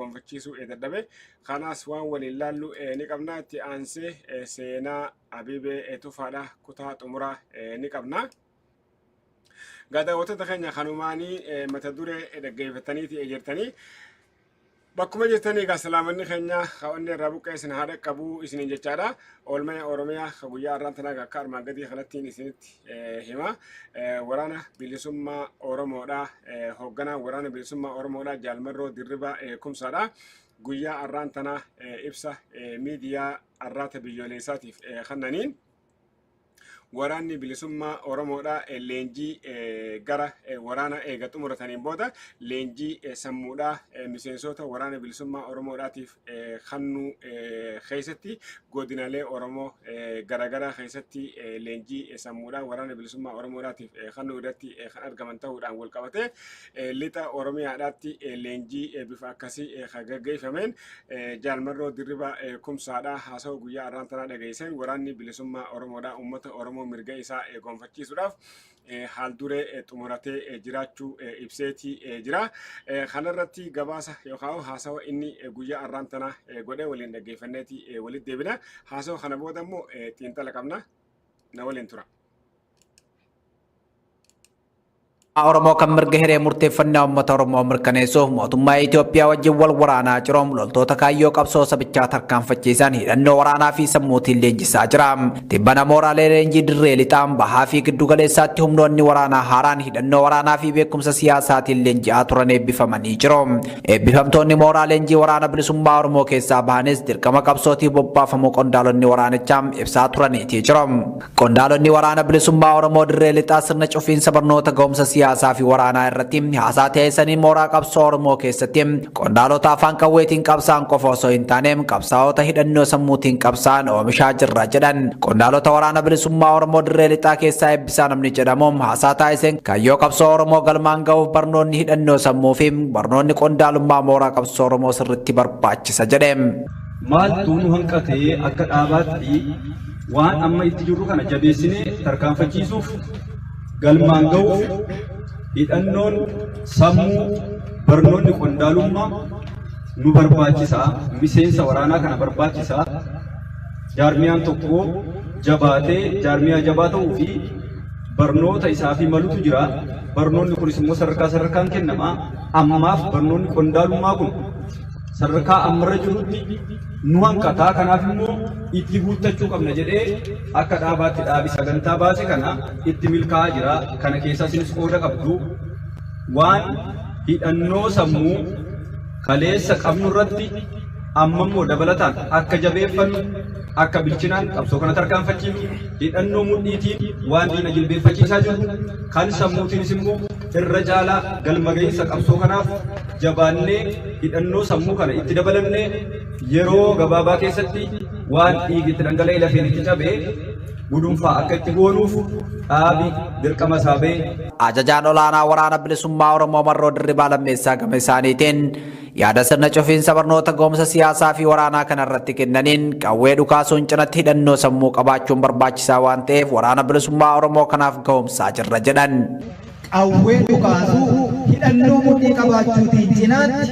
gonfachiisuu dadhabe. Kanaas waan waliin laallu ni qabna. Itti aansee seenaa Abiibee Tufaadha kutaa xumuraa ni qabna. Daawwattoota keenya kanumaanii mata duree dhaggeeffataniiti jirtanii. Bakkuma jirtanii egaa salaamanni keenya kaa'onni irraa buqqee isin haa dhaqqabu isiniin jechaadha. Oolmaa Oromiyaa ka guyyaa har'aan tanaa akka armaan gadii kanattiin isinitti hima. Waraana bilisummaa Oromoodha. Hoogganaa waraana bilisummaa Oromoodha. Jaalmarroo Dirribaa Kumsaadha. Guyyaa har'aan tanaa ibsa miidiyaa arraata biyyoolessaatiif kennaniin waraanni bilisummaa Oromoodha leenjii gara waraana eega xumurataniin booda leenjii sammuudhaa miseensota waraana bilisummaa Oromoodhaatiif kennuu keessatti godinaalee Oromoo garaagaraa keessatti leenjii sammuudhaa waraana bilisummaa Oromoodhaatiif kennuu irratti kan argaman ta'uudhaan wal qabatee lixa Oromiyaadhaatti leenjii bifa akkasii kan gaggeeffameen Jaalmarroo Dirribaa Kumsaadhaa haasawa guyyaa har'aan tanaa dhageessan waraanni bilisummaa Oromoodhaa uummata Oromoo mirga isaa gonfachiisuudhaaf haal duree xumuratee jiraachuu ibseetii jira. Kanarratti gabaasa yookaan haasawa inni guyyaa har'aan tanaa godhee waliin dhaggeeffanneeti walitti deebina. Haasawa kana booda immoo xiinxala qabna. Na waliin tura. Oromoo kan mirga hiree murteeffannaa uummata Oromoo mirkaneessuuf mootummaa Itoophiyaa wajjin wal waraanaa jiru loltoota kaayyoo qabsoo sabichaa tarkaanfachiisan hidhannoo waraanaa fi sammuutiin leenjisaa jira. Tibbana mooraalee leenjii dirree lixaan bahaa fi giddu galeessaatti humnoonni waraanaa haaraan hidhannoo waraanaa fi beekumsa siyaasaatiin leenji'aa turan eebbifamanii jiru. Eebbifamtoonni mooraa leenjii waraana bilisummaa Oromoo keessaa bahanis dirqama qabsootiif bobbaafamuu qondaalonni waraanichaa ibsaa turaniitii jiru. Qondaalonni waraana bilisummaa Oromoo dirree lixaa sirna cufiinsa barnoota ga'umsa siyaasaa fi waraanaa irratti haasaa taasisanii mooraa qabsoo Oromoo keessatti qondaalota afaan qawweetiin qabsaan qofa osoo hin taane qabsaa'ota hidhannoo sammuutiin qabsaan oomishaa jirra jedhan. Qondaalota waraana bilisummaa Oromoo dirree lixaa keessaa eebbisaa namni jedhamu haasaa taasiseen kaayyoo qabsoo Oromoo galmaan ga'uuf barnoonni hidhannoo sammuu fi barnoonni qondaalummaa mooraa qabsoo Oromoo sirriitti barbaachisa jedhe. Maaltu nu hanqatee akka dhaabaatti waan amma itti jirru kana jabeessinee tarkaanfachiisuuf galmaan ga'uuf hidhannoon sammuu barnoonni qondaalummaa nu barbaachisaa, miseensa waraanaa kana barbaachisaa. Jaarmiyaan tokko jabaatee jaarmiyaa jabaa ta'uu fi barnoota isaa fi malutu jira. Barnoonni kunis immoo sadarkaa sadarkaan kennama. Ammaaf barnoonni qondaalummaa kun sadarkaa ammarra jirutti nu hanqataa, kanaaf immoo itti guuttachuu qabna jedhee akka dhaabaatti dhaabi sagantaa baase kana itti milkaa'aa jira. Kana keessaa isinis qooda qabdu. Waan hidhannoo sammuu kaleessa qabnu irratti amma immoo dabalataan akka jabeeffannu, akka bilchinaan qabsoo kana tarkaanfachiifnu, hidhannoo mudhiitiin waan diina jilbeeffachiisaa jirru kan sammuutiinis immoo irra caalaa galma ga'iinsa qabsoo kanaaf jabaannee hidhannoo sammuu kana itti dabalannee yeroo gabaabaa keessatti waan dhiigi itti dhangala'ee lafeen itti cabee gudunfaa akka itti goonuuf dhaabi dirqama isaa ba'e. Ajajaan olaanaa waraana bilisummaa Oromoo Marroo Dirribaa Lammeessaa gama isaaniitiin yaada sirna cufiinsa barnoota ga'umsa siyaasaa fi waraanaa kanarratti kennaniin qawwee dhukaasuun cinatti hidhannoo sammuu qabaachuun barbaachisaa waan ta'eef waraana bilisummaa Oromoo kanaaf ga'umsaa jirra jedhan. Qawwee dhukaasuu hidhannoo mudhii qabaachuutiin cinaatti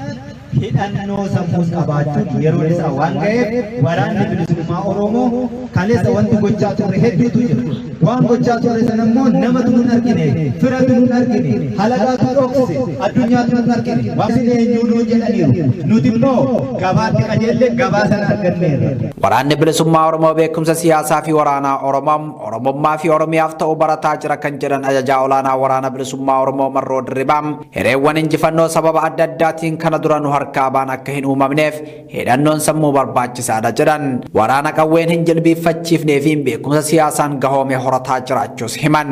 hidhannoo sammuus qabaachuun yeroon isaa waan ga'eef waraanni bilisummaa Oromoo kaleessa wanti gochaa turre hedduutu jira. Waan gochaa turre sana immoo namatu nun argine, firatu nun argine, halagaatu dhokse, addunyaatu nun argine. Waan isin eenyuu nuun jedhaniiru. Nuti immoo gabaatti qajeellee gabaa sana arganneerra. Waraanni bilisummaa Oromoo beekumsa siyaasaa fi waraanaa Oromoo Oromummaa fi Oromiyaaf ta'uu barataa jira kan jedhan ajajaa olaanaa waraana bilisummaa Oromoo Marroo Dirribaa hireewwan injifannoo sababa adda addaatiin kana dura nu harkaa ba'an akka hin uumamneef hidhannoon sammuu barbaachisaadha jedhan. Waraana qawween hin jilbiiffachiifnee fi beekumsa siyaasaan gahoome horataa jiraachuus himan.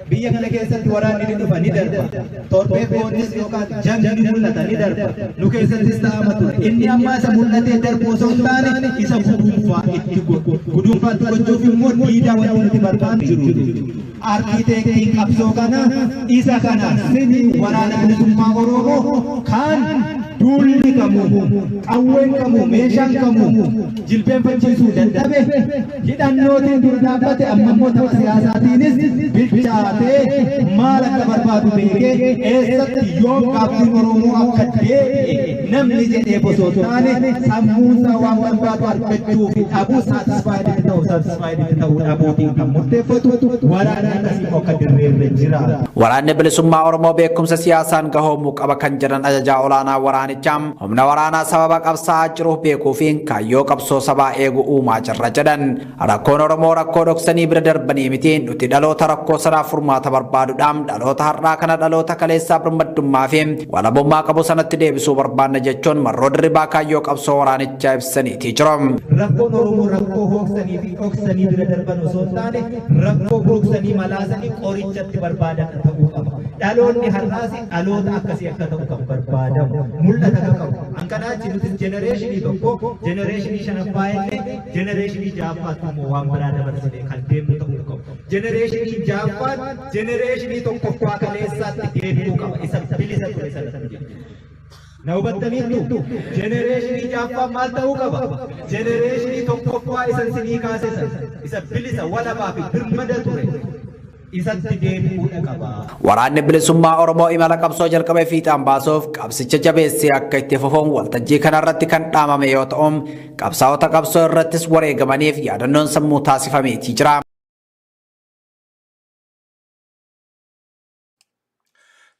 Biyya kana keessatti waraanni ni dhufa ni darba. Torbee boonnis yookaan jamni ni mul'ata ni darba. Nu keessattis ta'ama ture. Inni amma isa mul'atee darbu osoo hin taane isa guduunfaa itti godhu. Guduunfaa itti gochuuf immoo diidaa wanti nuti barbaannu jiru. Arkiiteektiin qabsoo kana isa kana sini waraana bilisummaa Oromoo kan Duulli kamuu, qawween kamuu, meeshaan kamuu jilbeenfachiisuu dadhabe, hidhannootiin dura dhaabbate. Amma immoo tapha siyaasaatiinis bilchaatee, maal akka barbaadu beekee, eessatti yoom gaaffiin Oromoo akka deebi'e namni jedhee osoo taane, sammuunsaa waan barbaadu argachuu fi dhabuu, satisfied ta'uu, satisfied ta'uu dhabuutiin kan murteeffatu. Waraanni akkasii immoo akka dirreerra jira. Waraanni bilisummaa Oromoo beekumsa siyaasaan gahoomuu qaba kan jedhan ajajaa olaanaa waraanichaa, humna waraanaa sababa qabsaa'aa jiruuf beekuu fi kaayyoo qabsoo sabaa eegu uumaa jirra jedhan. Rakkoon Oromoo rakkoo dhoksanii bira darbanii miti. Nuti dhaloota rakkoo sanaaf furmaata barbaaduudhaan dhaloota har'aa kana dhaloota kaleessaa birmaddummaa fi walabummaa qabu sanatti deebisuu barbaanna jechuun Marroo Dirribaa kaayyoo qabsoo waraanichaa ibsaniitii jiru. Rakkoon Oromoo rakkoo hooksanii fi dhoksanii bira darban osoo hin taane, rakkoo gooksanii malaasanii qorichatti barbaadan ta'uu qaba. Dhaloonni har'aas dhaloota akkasii akka ta'u kan barbaadamu, mul'ata kan qabu. An kanaa achi nuti generation tokko, generation shanaffaa illee, generation ja'affaatti immoo waan biraa dabarsine kan deemnu ta'uu qabu. Generation ja'affaan generation tokkoffaa kaleessaatti deebi'uu qaba. Isa bilisa ture sanatti jechuudha. Na hubattaniittu? Generation ja'affaan maal ta'uu qaba? Generation tokkoffaa isa sinii kaase sana, isa bilisa, walabaa fi birmada ture, isatti deebi'uudha qaba. Waraanni bilisummaa Oromoo imala qabsoo jalqabe fiixaan baasuuf qabsicha jabeessee akka itti fufuun waltajjii kanarratti kan dhaamame yoo ta'u, qabsaa'ota qabsoo irrattis wareegamaniif yaadannoon sammuu taasifameetii jira.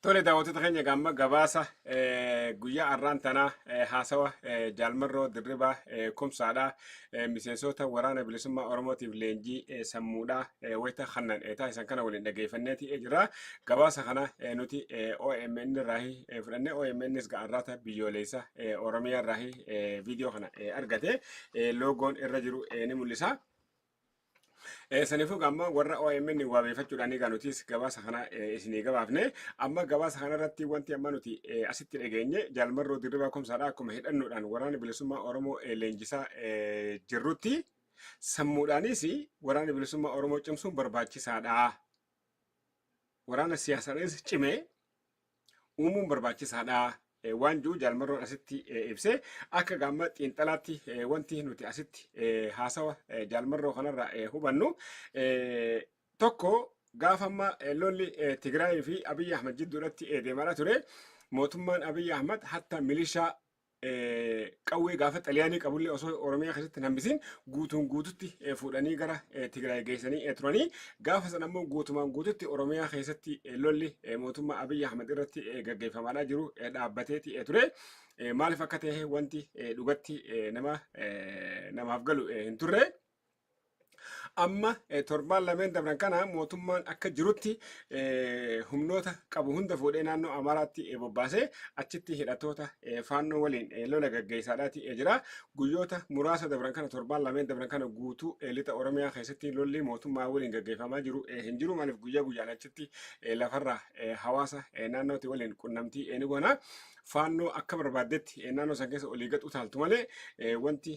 Tole, daawwattoota keenya, gaamma gabaasa guyyaa har'aan tanaa haasawa Jaalmarroo Dirribaa Kumsaadhaa miseensota Waraana Bilisummaa Oromootiif leenjii sammuudhaa wayita kannan taasisan kana waliin dhageeffanneeti jira. Gabaasa kana nuti OMN irraa fudhannee, OMNs ga'arraata biyyoolessa Oromiyaa irraa viidiyoo kana argate, loogoon irra jiru ni mul'isa. Saniifuu amma warra OMN waabeeffachuudhaan egaa nutis gabaasa kana isinii gabaafne. Amma gabaasa kana irratti wanti amma nuti asitti dhageenye, Jaalmarroo Dirribaa Kumsaadha akkuma hidhannoodhaan Waraana Bilisummaa Oromoo leenjisaa jirrutti sammuudhaanis Waraana Bilisummaa Oromoo cimsuun barbaachisaadha. Waraana siyaasaadhaanis cimee uumuun barbaachisaadha. Waan jiru Jaalmarroon asitti ibsee, akka gaamma xiinxalaatti wanti nuti asitti haasawa Jaalmarroo kanarraa hubannu tokko, gaafa amma lolli Tigraayii fi Abiyyi Ahmad jidduudhatti deemaa ture, mootummaan Abiyyi Ahmad hatta milishaa qawwee gaafa Xaliyaanii qabullee osoo Oromiyaa keessatti hin hambisin guutuun guututti fuudhanii gara Tigraay geessanii turanii. Gaafa sana immoo guutumaan guututti Oromiyaa keessatti lolli mootummaa Abiyyi Ahmad irratti gaggeeffamaadhaa jiru dhaabbateeti ture. Maaliif akka ta'e wanti dhugatti nama namaaf galu hin turre. Amma torbaan lameen dabran kana mootummaan akka jirutti humnoota qabu hunda fuudhee naannoo Amaaraatti bobbaasee achitti hidhattoota Faannoo waliin lola gaggeessaadhaati jira. Guyyoota muraasa dabran kana, torbaan lameen dabran kana guutuu lixa Oromiyaa keessatti lolli mootummaa waliin gaggeeffamaa jiru hin jiru. Maaliif guyyaa guyyaan achitti lafarraa hawaasa naannootti waliin qunnamtii ni goona. Faannoo akka barbaaddetti naannoo san keessa olii gad utaaltu malee, wanti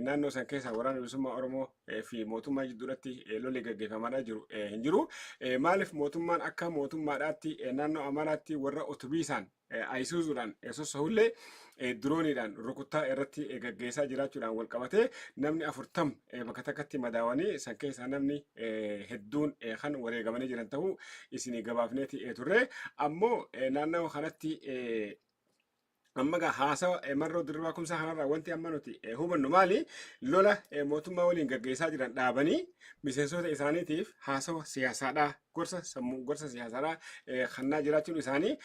naannoo san keessa Waraana Bilisummaa Oromoo fi mootummaa jidduudhatti lolli gaggeeffamaadhaa jiru hin jiru. Maaliif mootummaan akka mootummaadhaatti naannoo Amaaraatti warra otobiisaan Ayisuuzuudhaan sossohullee dirooniidhaan rukuttaa irratti gaggeessaa jiraachuudhaan wal qabatee namni 40 bakka takkatti madaawanii, san keessaa namni hedduun kan wareegamanii jiran ta'uu isinii gabaafneeti turre. Ammoo naannawa kanatti amma gaa haasawa Marroo Dirribaa Kumsaa kanarraa wanti amma nuti hubannu maali? Lola mootummaa waliin gaggeessaa jiran dhaabanii miseensota isaaniitiif haasawa siyaasaadhaa, gorsa sammuu, gorsa siyaasaadhaa kannaa jiraachuun isaanii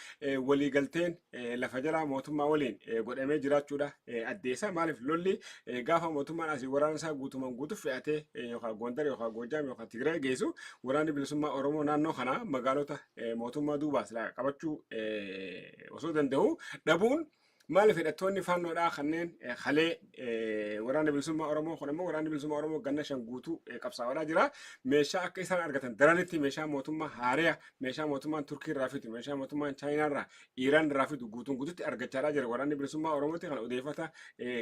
waliigalteen lafa jalaa mootummaa waliin godhamee jiraachuudha addeessa. Maaliif lolli gaafa mootummaan asii waraana isaa guutumaan guutuuf fe'atee yookaan Gondar yookaan Goojjaam yookaan Tigraay geessu, Waraanni Bilisummaa Oromoo naannoo kana magaalota mootummaa duubaa silaa qabachuu osoo danda'u dhabuun, maaliif hidhattoonni Faannoodhaa kanneen kalee Waraana Bilisummaa Oromoo kun, ammoo Waraanni Bilisummaa Oromoo ganna 5 guutuu qabsaa'aa jira. Meeshaa akka isaan argatan daranitti meeshaa mootummaa haariyaa, meeshaa mootummaan Turkii irraa fidu, meeshaa mootummaan Chaayinaa irraa, Iiraan irraa fidu guutuun guututti argachaadhaa jira. Waraanni Bilisummaa Oromooti kana odeeffata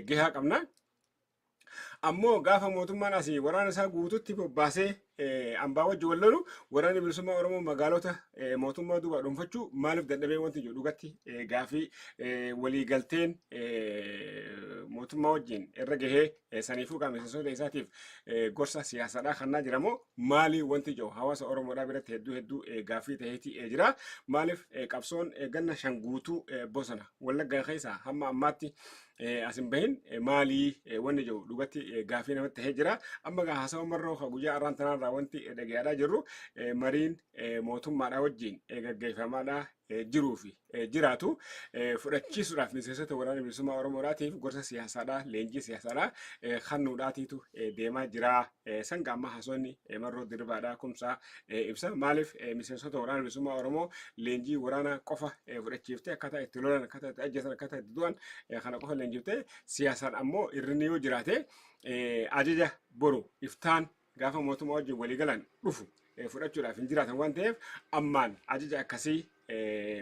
gahaa qabna. Ammoo gaafa mootummaan asii waraana isaa guututti bobbaasee ambaa wajji wal lolu, waraanni bilisummaa Oromoo magaalota mootummaa duubaa dhuunfachuu maaliif dadhabee wanti jiru dhugatti gaafii waliigalteen mootummaa wajjin irra gahee saniifuu miseensota isaatiif gorsa siyaasaadhaa kannaa jiramoo maali wanti jiru hawaasa Oromoodhaa biratti hedduu hedduu gaafii ta'eeti jira. Maaliif qabsoon ganna 5 guutuu bosona Wallaggaa keessaa hamma ammaatti as hin bahin maalii wanni jiru dhugatti gaafii namatti ta'ee jira. Amma gaa haasawa Marroo guyyaa har'aan tanaarraa wanti dhagayaadhaa jirru mariin mootummaadhaa wajjin gaggeeffamaadhaa jiruu fi jiraatu fudhachiisuudhaaf miseensota waraana bilisummaa Oromoodhaatiif gorsa siyaasaadhaa, leenjii siyaasaadhaa kennuudhaatiitu deemaa jira. Sanga amma haasonni Marroo Dirribaadhaa Kumsaa ibsa. Maaliif miseensota waraana bilisummaa Oromoo leenjii waraanaa qofa fudhachiiftee, akkaataa itti lolan, akkaataa itti ajjeesan, akkaataa itti du'an kana qofa leenjiftee, siyaasaan ammoo irrinni yoo jiraate ajaja boru iftaan gaafa mootummaa wajjin waliigalan dhufu fudhachuudhaaf hin jiraatan waan ta'eef, ammaan ajaja akkasii,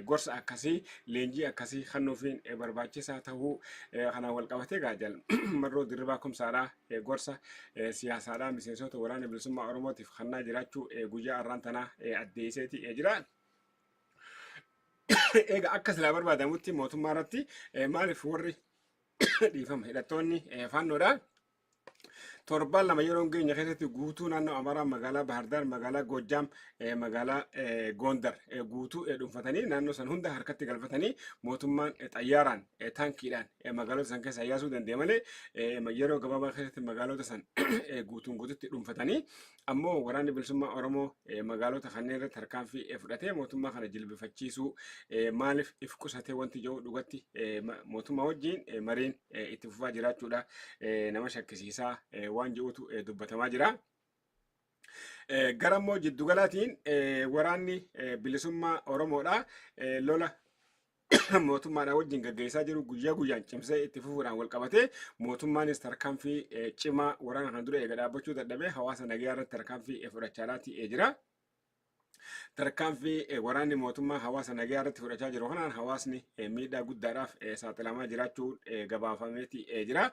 gorsa akkasii, leenjii akkasii kennuufiin barbaachisaa ta'uu kanaan wal qabatee gaajal Marroo Dirribaa Kumsaadhaa gorsa siyaasaadhaa miseensota waraana bilisummaa Oromootiif kennaa jiraachuu guyyaa har'aan tanaa addeesseeti jira. Egaa akka silaa barbaadamutti mootummaa irratti maaliif warri, dhiifama, hidhattoonni faannoodhaa torbaan 2 yeroo keenya keessatti guutuu naannoo Amaaraa, magaalaa Bahardaar, magaalaa Goojjaam, magaalaa Gondar guutuu dhuunfatanii, naannoo san hunda harkatti galfatanii, mootummaan xayyaaraan, taankiidhaan magaalota san keessa yaasuu danda'e malee, yeroo gabaabaa keessatti magaalota san guutuun guututti dhuunfatanii, ammoo waraanni bilisummaa Oromoo magaalota kanneen irratti tarkaanfii fudhatee mootummaa kana jilbifachiisuu maaliif if qusatee wanti jiru dhugatti mootummaa wajjin mariin itti fufaa jiraachuudha nama shakkisiisaa waan jirutu dubbatamaa jira. Gara immoo jiddugalaatiin waraanni bilisummaa Oromoodha lola mootummaadhaan wajjin gaggeessaa jiru guyyaa guyyaan cimsee itti fufuudhaan wal qabatee, mootummaanis tarkaanfii cimaa waraana kana dura eega dhaabbachuu dadhabee hawaasa nagayaa irratti tarkaanfii fudhachaadhaati jira. Tarkaanfii waraanni mootummaa hawaasa nagayaa irratti fudhachaa jiru kanaan hawaasni miidhaa guddaadhaaf saaxilamaa jiraachuu gabaafameeti jira.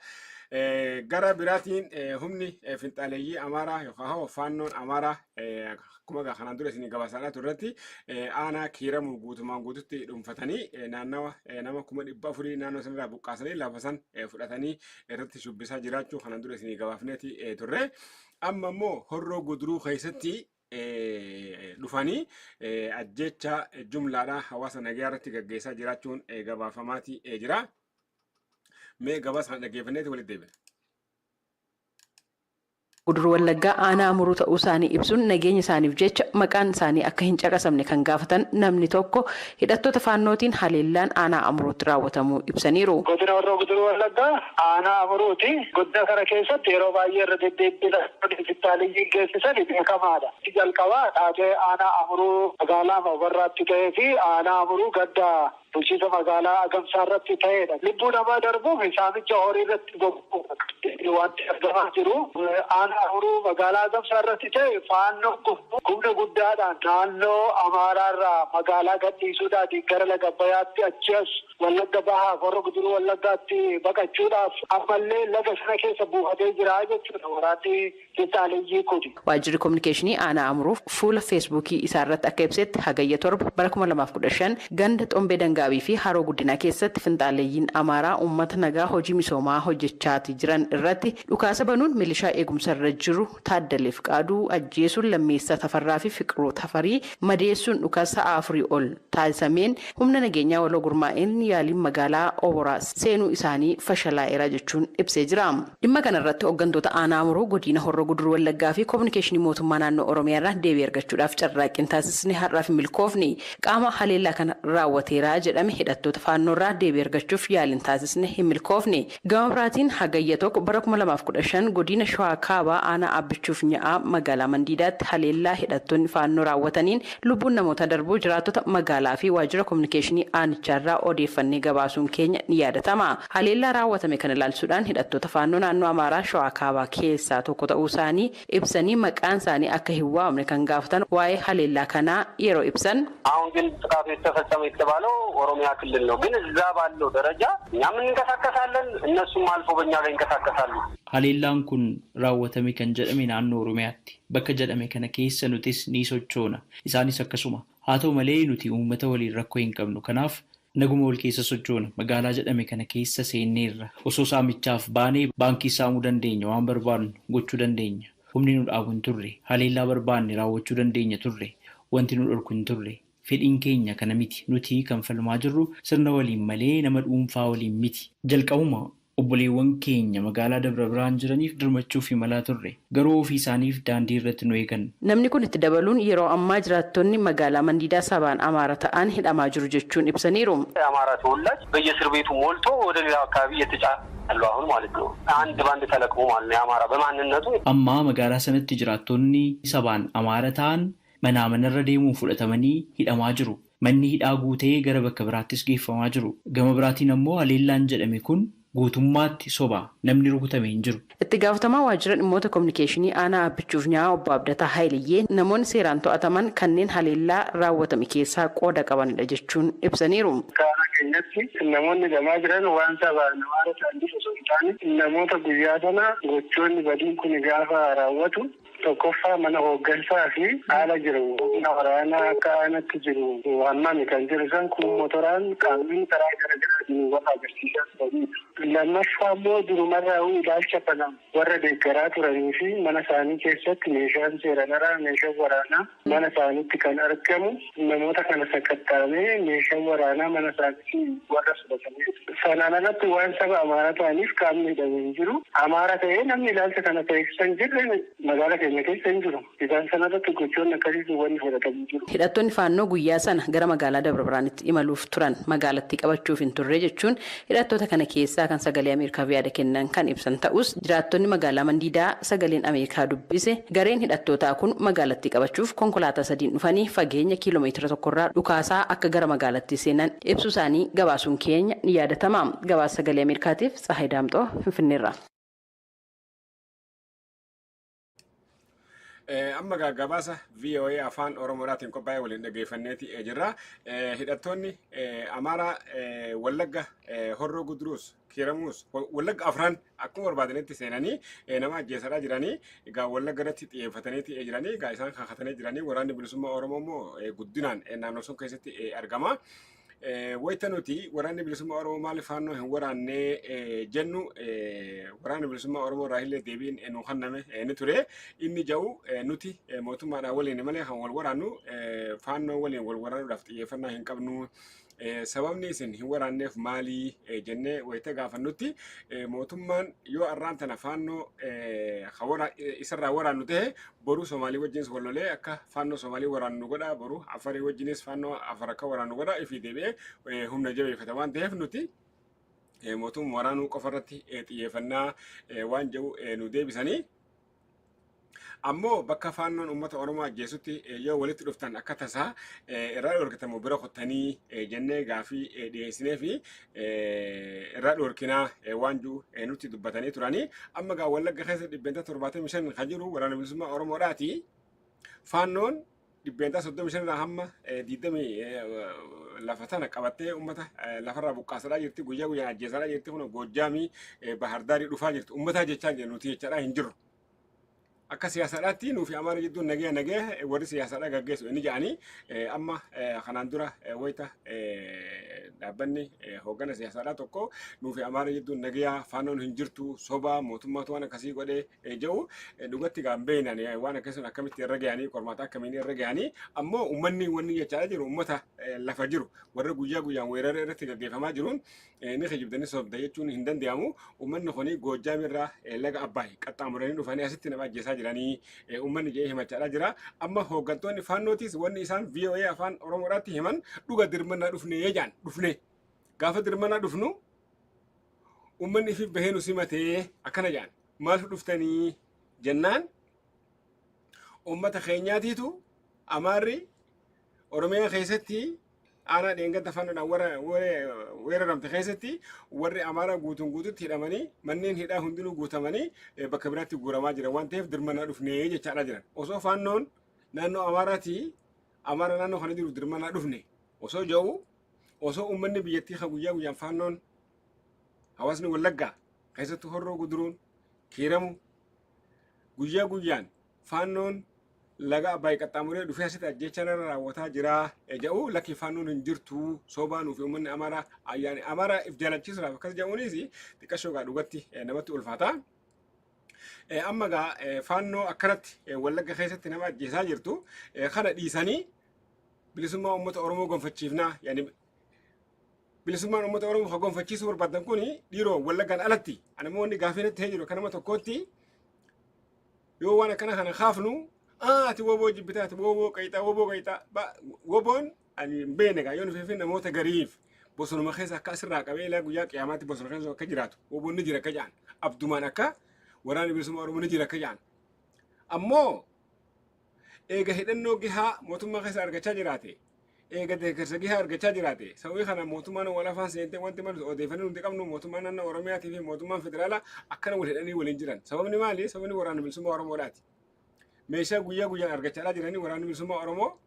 Gara biraatiin humni finxaaleeyyii Amaaraa yookaan faannoon Amaaraa akkuma kanaan dura isin gabaasaadhaa turretti aanaa Kiiramuu guutumaan guututti dhuunfatanii, naannawa nama 400,000 naannoo sanarraa buqqaasanii, lafa san fudhatanii irratti shubbisaa jiraachuu kanaan dura isin gabaafneeti turre. Amma immoo Horroo Guduruu keessatti dhufanii ajjecha jumlaadhaa hawaasa nagayaa irratti gaggeessaa jiraachuun gabaafamaati jira. Mee gabaasa kana dhaggeeffanneeti walitti deebina. Guduruu Wallaggaa aanaa Amuruu ta'uu isaanii ibsuun nageenya isaaniif jecha maqaan isaanii akka hin caqasamne kan gaafatan namni tokko hidhattoota faannootiin haleellaan aanaa Amuruutti raawwatamuu ibsaniiru. Godina Horroo Guduruu Wallaggaa aanaa Amuruuti. Godina kana keessatti yeroo baay'ee irra deddeebiin finxaaleyyii geessisan beekamaadha. Jalqabaa taatee aanaa Amuruu magaalaa Mabarraatti ta'ee fi aanaa Amuruu gadda bulchiinsa magaalaa Agamsaa irratti ta'edha. Lubbuu namaa darbuuf saamicha horii irratti bobba'u wanti argamaa jiru. Aanaa Amuruu magaalaa Agamsaa irratti ta'e, faannoon humna guddaadhaan naannoo Amaaraarraa magaalaa gadhiisuudhaan gara laga Abbayyaatti, achi as Wallagga Bahaa Horroo Guduruu Wallaggaatti baqachuudhaaf ammallee laga sana keessa buufatee jira jechuudha waraanni finxaaleyyii kuni. Waajjirri Kominikeeshinii aanaa Amuruuf fuula Feesbuukii isaa irratti akka ibsetti, Hagayya 7 bara 2015 ganda Xombee Dangaabii fi Haroo Guddinaa keessatti finxaaleeyyiin Amaaraa uummata nagaa hojii misoomaa hojjechaati jiran irratti dhukaasa banuun milishaa eegumsa irra jiru Taaddaleef Qaaduu ajjeesuun, Lammeessaa Tafarraa fi Fiqiruu Tafarii madeessuun, dhukaasa sa'a 4 ol taasisameen humna nageenyaa waloo gurmaa'een yaaliin magaalaa Oboraa seenuu isaanii fashalaa'eera jechuun ibsee jira. Dhimma kanarratti hooggantoota aanaa Amuruu, godina Horroo Guduruu Wallaggaa fi Kominikeeshinii mootummaa naannoo Oromiyaa irraa deebii argachuudhaaf carraaqqiin taasisne har'aaf hin milkoofne. Qaama haleellaa kana raawwateera jedhame hidhattoota faannoorraa deebii argachuuf yaaliin taasisne hin milkoofne. Gama biraatiin Hagayya 1 bara 2015 godina Shawaa Kaabaa aanaa Abbichuuf Nya'aa magaalaa Mandiidaatti haleellaa hidhattoonni faannoo raawwataniin lubbuun namoota darbuu jiraattota magaalaa fi waajjira kominikeeshinii aanichaarraa odeeffannee gabaasuun keenya ni yaadatama. Haleellaa raawwatame kana ilaalchisuudhaan hidhattoota faannoo naannoo Amaaraa Shawaa Kaabaa keessaa tokko ta'uu isaanii ibsanii maqaan isaanii akka hin waamamne kan gaafatan waa'ee haleellaa kanaa yeroo ibsan. አሁን ግን ጥቃቱ የተፈጸመ የተባለው ኦሮሚያ ክልል ነው። ግን እዛ ባለው ደረጃ እኛም እንንቀሳቀሳለን፣ እነሱም አልፎ በእኛ ላይ ይንቀሳቀሳሉ። Haleellaan kun raawwatame kan jedhame naannoo Oromiyaatti. Bakka jedhame kana keessa nutis ni sochoona. Isaanis akkasuma. Haa ta'u malee nuti uummata waliin rakkoo hin qabnu. Kanaaf naguma wal keessa sochoona. Magaalaa jedhame kana keessa seenneerra. Osoo saamichaaf baanee baankii saamuu dandeenya, waan barbaadnu gochuu dandeenya. Humni nu dhaabu hin turre. Haleellaa barbaanne raawwachuu dandeenya turre. Wanti nu dhorku hin turre. Fedhiin keenya kana miti. Nuti kan falmaa jirru sirna waliin malee nama dhuunfaa waliin miti. Jalqabuma obboleewwan keenya magaalaa Dabra Birhaan jiraniif dirmachuuf imalaa turre. Garuu ofii isaaniif daandii irratti nu eegan. Namni kun itti dabaluun yeroo ammaa jiraattonni magaalaa Mandiidaa sabaan Amaara ta'an hidhamaa jiru jechuun ibsaniiru. የአማራ ተወላጅ በየእስር ቤቱ ሞልቶ ወደ ሌላ አካባቢ እየተጫነ ያለው አሁን ማለት ነው። አንድ ባንድ ተለቅሞ ማለት ነው። የአማራ በማንነቱ Ammaa magaalaa sanatti jiraattonni sabaan Amaara ta'an manaa manarra deemuun fudhatamanii hidhamaa jiru. Manni hidhaa guutee gara bakka biraattis geeffamaa jiru. Gama biraatiin ammoo haleellaan jedhame kun guutummaatti soba, namni rukutame hin jiru. Itti gaafatamaa waajjira dhimmoota kominikeeshinii aanaa Abbichuuf Nyaa'aa obbo Abdataa Haayiliyyee namoonni seeraan to'ataman kanneen haleellaa raawwatame keessaa qooda qabanidha jechuun ibsaniiru. Karaa keenyatti namoonni gamaa jiran waan sabaan Amaara ta'aniif osoo hin taane namoota guyyaa sana gochoonni badiin kun gaafa raawwatu tokkoffaa mana hooggansaa fi haala jiru humna waraanaa akka aanatti jiru hammami kan jiru san kun motoraan qaamni karaa garaagaraatiin wal agarsiisaa turanidha. Lammaffaa immoo durumarraa ilaalcha kana warra deeggaraa turanii fi mana isaanii keessatti meeshaan seeraan alaa, meeshaan waraanaa mana isaaniitti kan argamu namoota kana sakattaamee meeshaan waraanaa mana isaaniitti warra fudhatamee. Sanaan alatti waan saba Amaaraa ta'aniif qaamni hidhamee hin jiru. Amaara ta'ee namni ilaalcha kana keessa hin jirre magaalaa keenya keessa hin jiru. Isaan sanarratti gochoonni akkasii wanni fudhatamee jiru. Hidhattoonni Faannoo guyyaa sana gara magaalaa Dabra Birhaanitti imaluuf turan magaalattii qabachuuf hin turre jechuun hidhattoota kana keessaa kan sagalee Ameerikaaf yaada kennan kan ibsan ta'us, jiraattonni magaalaa Mandiidaa sagaleen Ameerikaa dubbise gareen hidhattootaa kun magaalattii qabachuuf konkolaataa sadiin dhufanii fageenya kiiloomeetira tokkorraa dhukaasaa akka gara magaalattii seenan ibsu isaanii gabaasuun keenya ni yaadatama. Gabaasa sagalee Ameerikaatiif Tsahaay Daamxoo, Finfinneerraa. Amma gabaasa VOA afaan Oromoodhaatiin qophaa'e waliin dhaggeeffanneeti jirra. Hidhattoonni Amaaraa Wallagga Horroo Guduruus, Kiiramuus, Wallagga afran akkuma barbaadanitti seenanii nama ajjeesaadhaa jiranii, egaa Wallagga irratti xiyyeeffataniiti jiranii, egaa isaan kakatanii jiranii. Waraanni bilisummaa Oromoo immoo guddinaan naannoo sun keessatti argama. Wayita nuti waraanni bilisummaa Oromoo maaliif faannoo hin waraannee jennu, waraanni bilisummaa Oromoo irraa illee deebiin nu kenname ni ture. Inni ja'u nuti mootummaadhaan waliin malee kan wal waraannu faannoo waliin wal waraanuudhaaf xiyyeeffannaa hin qabnu. Sababni isin hin waraanneef maalii jennee wayita gaafannutti, mootummaan yoo arraan tana faannoo isarraa waraannu ta'e boruu Somaalii wajjinis wal lolee akka faannoo Somaalii waraannu godha, boruu Afarii wajjinis faannoo Afar akka waraannu godha, ifii deebi'ee humna jabeeffata waan ta'eef nuti mootummaa waraanuu qofa irratti xiyyeeffannaa waan jedhu nu deebisanii. Ammoo bakka faannoon uummata Oromoo ajjeesutti yoo walitti dhuftan akka tasaa irraa dhorkitamu bira kottanii jennee gaafii dhiyeessinee fi irraa dhorkinaa waan jiru nutti dubbatanii turanii. Amma gaa Wallagga keessa 75% kan jiru waraana bilisummaa Oromoodhaati. Faannoon 35% irraa hamma 20 lafa tana qabattee uummata lafarraa buqqaasadhaa jirti, guyyaa guyyaan ajjeesadhaa jirti. Kun Goojjaamii, Bahardaarii dhufaa jirti. Uummataa jechaa jiru, nuti jechaadhaa hin jirru. Akka siyaasaadhaatti nuufi Amaara jidduun nagaya nagaya warri siyaasaadhaa gaggeessu inni jedhanii, amma kanaan dura wayita dhaabbanni hooggana siyaasaadhaa tokko nuufi Amaara jidduun nagaya, faannoon hin jirtu, soba, mootummaatu waan akkasii godhee jedhu, dhugatti gaan beeynan waan akkasumas akkamitti irra gahanii, qormaata akkamiin irra gahanii. Ammoo uummanni wanni jechaa jiru, uummata lafa jiru warra guyyaa guyyaan weerara irratti gaggeeffamaa jiruun ni kijibdanii sobda jechuun hin danda'amu. Uummanni kuni Goojjaamirraa laga Abbaay qaxxaamuranii dhufanii asitti nama ajjeesaa jiranii uummanni jedhee himachaadhaa jira. Amma hooggantoonni faannootis wanni isaan VOA afaan Oromoodhaatti himan dhuga dirmannaa dhufnee jedhan. Dhufne gaafa dirmannaa dhufnu uummanni ifiif bahee nu simatee akkana jedhan. Maaliif dhuftanii jennaan, uummata keenyaatiitu Amaarri Oromiyaa keessatti aanaa dheengadda faannoodhaan warra weeraramte keessatti warri Amaaraa guutuun guututti hidhamanii, manneen hidhaa hundinuu guutamanii bakka biraatti guuramaa jiran waan ta'eef dirmannaa dhufnee jechaadha jiran. Osoo faannoon naannoo Amaaraatii Amaara naannoo kana jiru dirmannaa dhufne osoo jedhu, osoo uummanni biyyattii kan guyyaa guyyaan faannoon hawaasni Wallaggaa keessattuu Horroo Guduruun Kiiramu guyyaa guyyaan Faannoon laga Abbaay qaxxaamuree dhufee asitti ajjeechaa irra raawwataa jira jedhu, lakki, Faannoon hin jirtu, sobaa nuuf uummanni Amaaraa ayyaani Amaaraa if jaalachiisuudhaaf akkas jedhuunis xiqqashoo gaa dhugatti namatti ulfaata. Amma gaa Faannoo akkanatti Wallagga keessatti nama ajjeesaa jirtu kana dhiisanii bilisummaa uummata Oromoo gonfachiifnaa, yaani bilisummaan uummata Oromoo ka gonfachiisuu barbaadan kun dhiiroo Wallaggaan alatti. Ani immoo wanni gaafii natti ta'ee jiru akka nama tokkootti, yoo waan akkana kana kaafnu, ati WBO jibbitaa, ati WBO qayxaa, WBO qayxaa. WBOn ani hin beekne gaa, yoo nufi namoota gariif bosonuma keessa akka asirraa qabee ilaa guyyaa qiyaamaatti bosona keessa akka jiraatu, WBOn ni jira akka jedhan, abdumaan akka Waraanni Bilisummaa Oromoo ni jira akka jedhan. Ammoo eega hidhannoo gahaa mootummaa keessa argachaa jiraate, eega deeggarsa gahaa argachaa jiraate, sababii kana mootummaan wal afaan seentee wanti malu odeeffannoo nuti qabnu, mootummaan naannoo Oromiyaatii fi mootummaan federaalaa akkana wal hidhanii waliin jiran. Sababni maali? Sababni Waraana Bilisummaa Oromoodhaati. Meeshaa guyyaa guyyaan argachaa jiranii Waraanni Bilisummaa Oromoo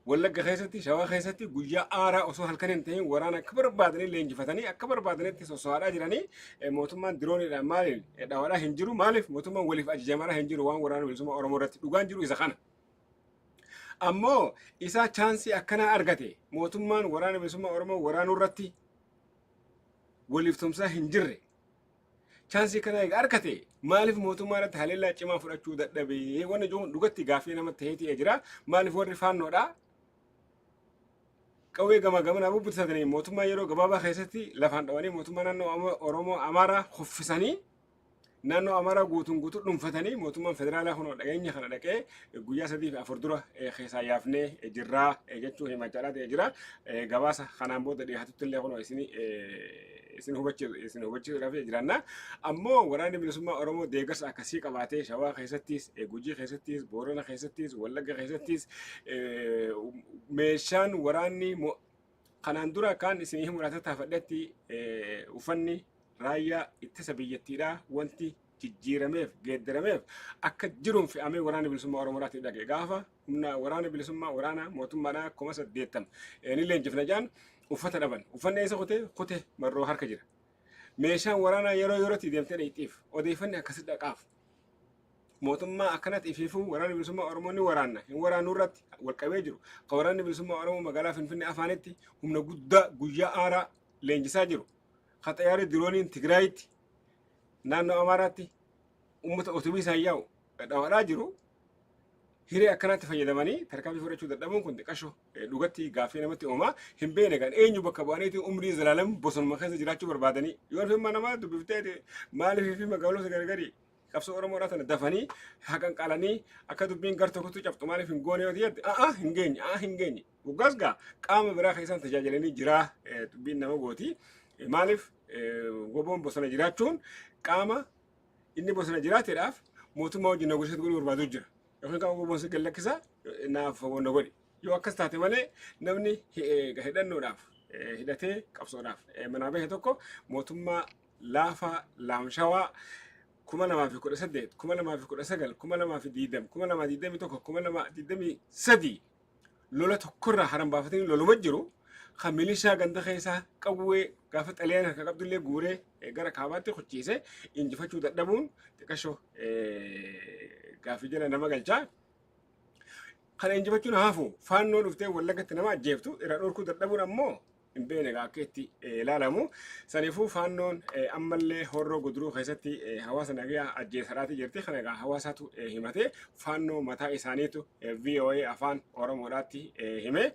Wallagga keessatti, Shawaa keessatti guyyaa aaraa osoo halkan hin ta'in waraana akka barbaadanii leenjifatanii akka barbaadanitti sosso'aadhaa jiranii, mootummaan dirooniidhaan maaliin dhawaadhaa hin jiru. Maaliif mootummaan waliif ajajamaadhaa hin jiru waan Waraana Bilisummaa Oromoo irratti? Dhugaan jiru isa kana. Ammoo isaa chaansii akkanaa argate mootummaan Waraana Bilisummaa Oromoo waraanuu irratti waliif tumsaa hin jirre, chaansii kana eega argate maaliif mootummaa irratti haleellaa cimaa fudhachuu dadhabee? Wanni jiru dhugatti gaaffii namatti ta'eetii jira. Maaliif warri Faannoodhaa qawwee gama gamanaa bubbitatanii mootummaa yeroo gabaabaa keessatti lafaan dhawanii, mootummaa naannoo Oromoo Amaaraa kuffisanii, naannoo Amaaraa guutuun guutuu dhuunfatanii, mootummaan federaalaa kun dhageenya kana dhaqee guyyaa 3 fi 4 dura keessaa yaafnee jirraa jechuu himachaa ta'ee jira. Gabaasa kanaan booda dhiyaatutti illee kun isin hubachiisuudhaaf jiraanna. Ammoo Waraanni Bilisummaa Oromoo deeggarsa akkasii qabaatee Shawaa keessattis, Gujii keessattis, Boorana keessattis, Wallagga keessattis meeshaan waraanni kanaan dura kaan isin himuudhaaf tattaafadhetti, uffanni raayyaa ittisa biyyattiidhaa wanti jijjiirameef geeddarameef akka jiruun fe'amee Waraana Bilisummaa Oromoodhaatti dhaqe. Gaafa humna Waraana Bilisummaa waraana mootummaadhaa 80,000 ni leenjifna jaan uffata dhaban. Uffanni eessa kutee kute? Marroo harka jira. Meeshaan waraanaa yeroo yerootti deemtee dhaqxiif, odeeffanni akkasi dhaqaaf. Mootummaa akkanatti ifiifuu Waraana Bilisummaa Oromoo ni waraanna hin waraanuu irratti wal qabee jiru, ka Waraanni Bilisummaa Oromoo magaalaa Finfinnee afaanitti humna guddaa guyyaa aaraa leenjisaa jiru, ka xayyaarri dirooniin Tigraayitti, naannoo Amaaraatti uummata otobiisaan yaa'u dhawadhaa jiru, hiree akkanaatti fayyadamanii tarkaanfii fudhachuu dadhabuun kun xiqqasho dhugatti gaaffii namatti uumaa. Hin beekne kan eenyu bakka bu'aniiti umrii zalaalam bosonuma keessa jiraachuu barbaadanii. Yoo dhufee namaa dubbiftee, maaliif fi magaalota gargarii qabsoo Oromoodhaa tana dafanii haqan qalanii akka dubbiin gar tokkotti cabxu maaliif hin goone yoo jette, a'a, hin geenye, a'a, hin geenye. Waggaas gaa qaama biraa keessaan tajaajilanii jiraa dubbiin nama gooti. Maaliif WBOn bosona jiraachuun qaama inni bosona jiraateedhaaf mootummaa wajjin negotiate godhuu barbaadu jira. Yookiin qaama WBOn si gallakkisa naaf wanna godhi. Yoo akkas taate malee namni hidhannoodhaaf hidhatee qabsoodhaaf manaa bahe tokko mootummaa laafaa laamshawaa 2018, 2019, 2020, 2021, 2023 lola tokkorraa haran baafatanii loluma jiru, kan milishaa ganda keessaa qawwee gaafa Xaliyaan harka qabdullee guuree gara kaabaatti kuchiise injifachuu dadhabuun xiqqashoo gaaffii jala nama galchaa. Kana injifachuun hafu, Faannoo dhuftee Wallaggatti nama ajjeeftu irra dhorkuu dadhabuun ammoo hin beekne akka itti ilaalamu. Saniifuu Faannoon ammallee Horroo Guduruu keessatti hawaasa nagayaa ajjeesaraati jirti. Kana egaa hawaasaatu himate. Faannoo mataa isaaniitu VOA Afaan Oromoodhaatti hime.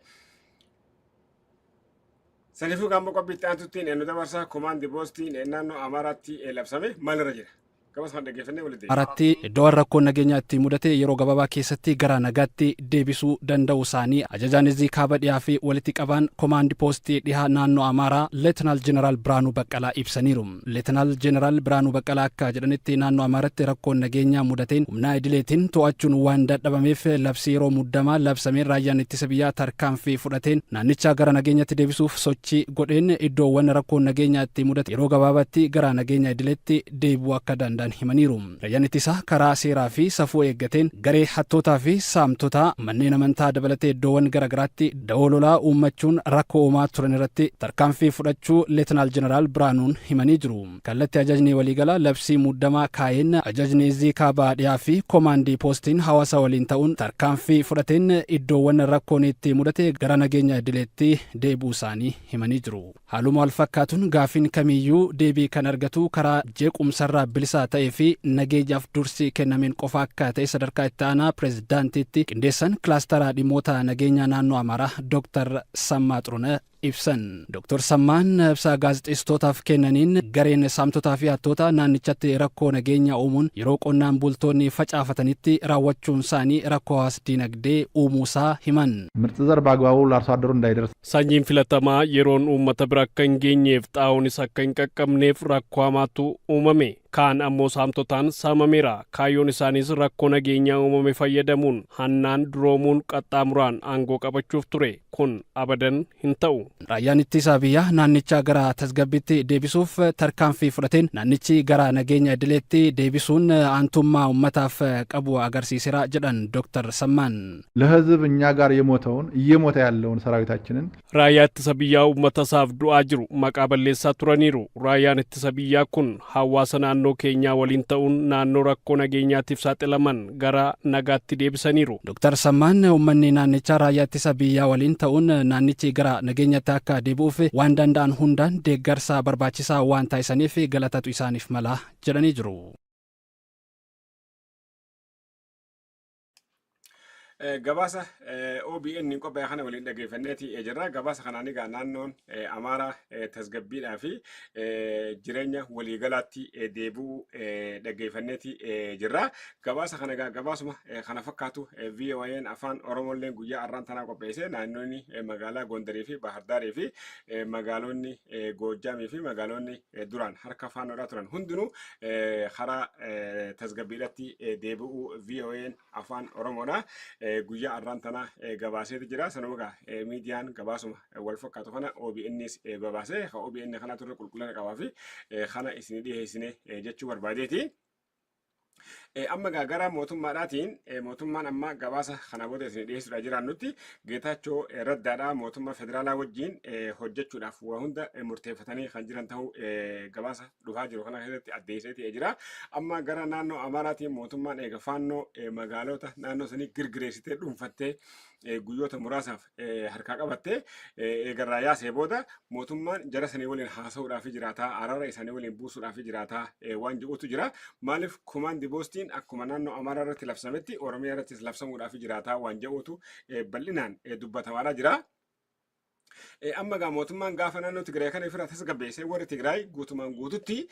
Saniifuu gaammoo qophiitti aantutti nu dabarsa. Komaandi poostiin naannoo Amaaraatti labsame maalirra jira? Gabaasa kan dhaggeeffannee walitti. Aratti iddoowwan rakkoon nageenyaa itti mudate yeroo gabaabaa keessatti gara nagaatti deebisuu danda'u isaanii ajajaan izii kaaba dhiyaa fi walitti qabaan komaandi poostii dhihaa naannoo Amaaraa Leetinaal Jeneraal Biraanuu Baqqalaa ibsaniiru. Leetinaal Jeneraal Biraanuu Baqqalaa akka jedhanitti, naannoo Amaaratti rakkoon nageenyaa mudateen humna idileetiin to'achuun waan dadhabameef labsii yeroo muddamaa labsameen raayyaan ittisa biyyaa tarkaanfii fudhateen naannichaa gara nageenyatti deebisuuf sochii godheen iddoowwan rakkoon nageenyaa itti mudate yeroo gabaabaatti gara nageenya idileetti deebi'uu akka danda'an danda'an himaniiru. Raayyaan ittisaa karaa seeraa fi safuu eeggateen garee hattootaa fi saamtotaa manneen amantaa dabalatee iddoowwan garaagaraatti da'oo lolaa uummachuun rakkoo uumaa turan irratti tarkaanfii fudhachuu Leetanaal Jeneraal Biraanuun himanii jiru. Kallattii ajajni waliigalaa labsii muddamaa kaa'een ajajni Izzii Kaabaa Dhiyaa fi Komaandii Poostiin hawaasa waliin ta'uun tarkaanfii fudhateen iddoowwan rakkoon itti mudate gara nageenya idileetti deebi'uu isaanii himanii jiru. Haaluma wal fakkaatuun gaafiin kamiyyuu deebii kan argatu karaa jeequmsarraa bilisa ta'ee fi nageenyaaf dursi kennameen qofa akka ta'e sadarkaa itti aanaa pireezidaantiitti qindeessan kilaasteraa dhimmoota nageenyaa naannoo Amaaraa Dooktar Sammaa Xuruneh ibsan. Dooktar Sammaan ibsa gaazexeessitootaaf kennaniin gareen saamtotaa fi hattoota naannichatti rakkoo nageenyaa uumuun yeroo qonnaan bultoonni facaafatanitti raawwachuun isaanii rakkoo hawaas dinagdee uumuusaa himan. ምርጥ ዘር በአግባቡ ለአርሶ አደሩ እንዳይደርስ Sanyiin filatamaa yeroon uummata bira akka hin geenyeef, xaa'oonis akka hin qaqqabneef rakkoo hamaatu uumame. Kaan ammoo saamtotaan saamameera. Kaayyoon isaanis rakkoo nageenyaa uumame fayyadamuun hannaan duroomuun qaxxaamuraan aangoo qabachuuf ture. Kun abadan hin ta'u. Raayyaan ittisa biyyaa naannichaa gara tasgabbiitti deebisuuf tarkaanfii fudhateen naannichi gara nageenya idileetti deebisuun aantummaa uummataaf qabu agarsiiseera jedhan Dooktar Sammaan. ለህዝብ እኛ ጋር የሞተውን እየሞተ ያለውን ሰራዊታችንን Raayyaa ittisa biyyaa uummata isaaf du'aa jiru maqaa balleessaa turaniiru. Raayyaan ittisa biyyaa kun hawaasa naannoo keenyaa waliin ta'uun naannoo rakkoo nageenyaatiif saaxilaman gara nagaatti deebisaniiru. Dooktar Sammaan uummanni naannichaa raayyaa ittisa biyyaa waliin ta'uun naannichi gara nageenyatti akka deebi'uuf waan danda'an hundaan deeggarsa barbaachisaa waan taasisaniif galatatu isaaniif mala jedhanii jiru. Gabaasa OBN qophaa'e kana waliin dhaggeeffanneeti jirra. Gabaasa kanaan egaa naannoon Amaaraa tasgabbiidhaa fi jireenya waliigalaatti deebi'uu dhaggeeffanneeti jirra. Gabaasa kana egaa gabaasuma kana fakkaatu VOA'n Afaan Oromoolleen guyyaa har'aan tanaa qopheesse. Naannoonni magaalaa Gondarii fi Baahardaarii fi magaalonni Goojjaamii fi magaalonni duraan harka faannoodhaa turan hundinuu karaa tasgabbiidhaatti deebi'uu VOA'n Afaan Oromoodha guyyaa har'aan tana gabaaseeti jira. Sanuma egaa miidiyaan gabaasuma wal fakkaatu kana OBNs gabaasee ka OBN kana turre qulqullina qabaa fi kana isin dhiyeessine jechuu barbaadeeti. Amma egaa gara mootummaadhaatiin, mootummaan amma gabaasa kana booda isin dhiyeessuudhaa jiraannutti Geetaachoo Raddaadhaa mootummaa federaalaa wajjin hojjechuudhaaf waa hunda murteeffatanii kan jiran ta'uu gabaasa dhufaa jiru kana keessatti addeesseeti jira. Amma gara naannoo Amaaraatiin mootummaan eega Faannoo magaalota naannoo sanii girgireessitee dhuunfattee guyyoota muraasaaf harkaa qabattee eegarraa yaasee booda mootummaan jara sanii waliin haasa'uudhaaf jiraataa, araara isaanii waliin buusuudhaaf jiraataa waan jedhutu jira. Maaliif komaandi poostiin akkuma naannoo Amaaraa irratti labsametti Oromiyaa irrattis labsamuudhaaf jiraataa waan jedhutu bal'inaan dubbatamaadhaa jira. Amma egaa mootummaan gaafa naannoo Tigraay kana ofirraa tasgabbeessee, warri Tigraay guutumaan guututti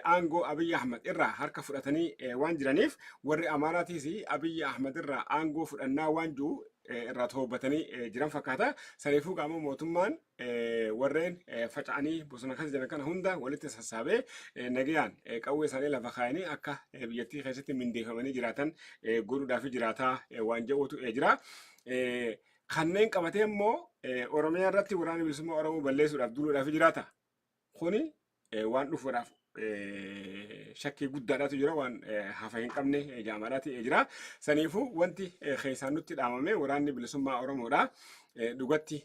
aangoo Abiyyi Ahmad irraa harka fudhatanii waan jiraniif, warri Amaaraatiis Abiyyi Ahmad irraa aangoo fudhannaa waan jiru irraa to'atanii jiran fakkaata. Saniifuu qaama mootummaan warreen faca'anii bosona keessa jiran kana hunda walitti sassaabee nagayaan qawwee isaanii lafa kaayanii akka biyyattii keessatti mindeeffamanii jiraatan godhuudhaaf jiraataa waan jedhutu jira. Kanneen qabatee immoo Oromiyaa irratti Waraana Bilisummaa Oromoo balleessuudhaaf duuluudhaaf jiraata. Kuni waan dhufuudhaaf shakkii guddaadhaatu jira, waan hafa hin qabne jaamaadhaatu jira. Saniifuu wanti keessaan nutti dhaamame Waraanni Bilisummaa Oromoodha. Dhugatti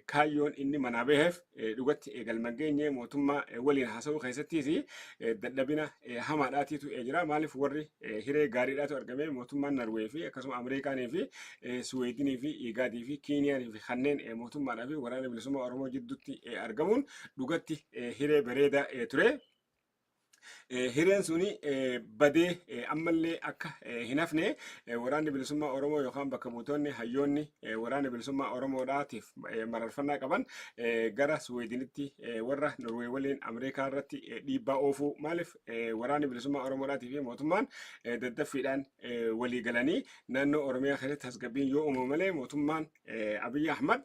kaayyoon inni manaa baheef dhugatti galma geenye, mootummaa waliin haasa'uu keessattis dadhabina hamaadhaatiitu jira. Maaliif warri hiree gaariidhaatu argame, mootummaan Norwee fi akkasuma Ameerikaanii fi Suweedinii fi Igaadii fi Kiiniyaanii fi kanneen mootummaadhaa fi Waraana Bilisummaa Oromoo jidduutti argamuun dhugatti hiree bareedaa ture. Hireen suni badee ammallee akka hin hafne Waraanni Bilisummaa Oromoo yookaan bakka buutonni hayyoonni Waraana Bilisummaa Oromoodhaatiif mararfannaa qaban gara Suweedinitti warra Norwee waliin Ameerikaa irratti dhiibbaa oofuu, maaliif Waraanni Bilisummaa Oromoodhaatii fi mootummaan daddaffiidhaan walii galanii naannoo Oromiyaa keessatti tasgabbiin yoo uumamu malee mootummaan Abiyyi Ahmad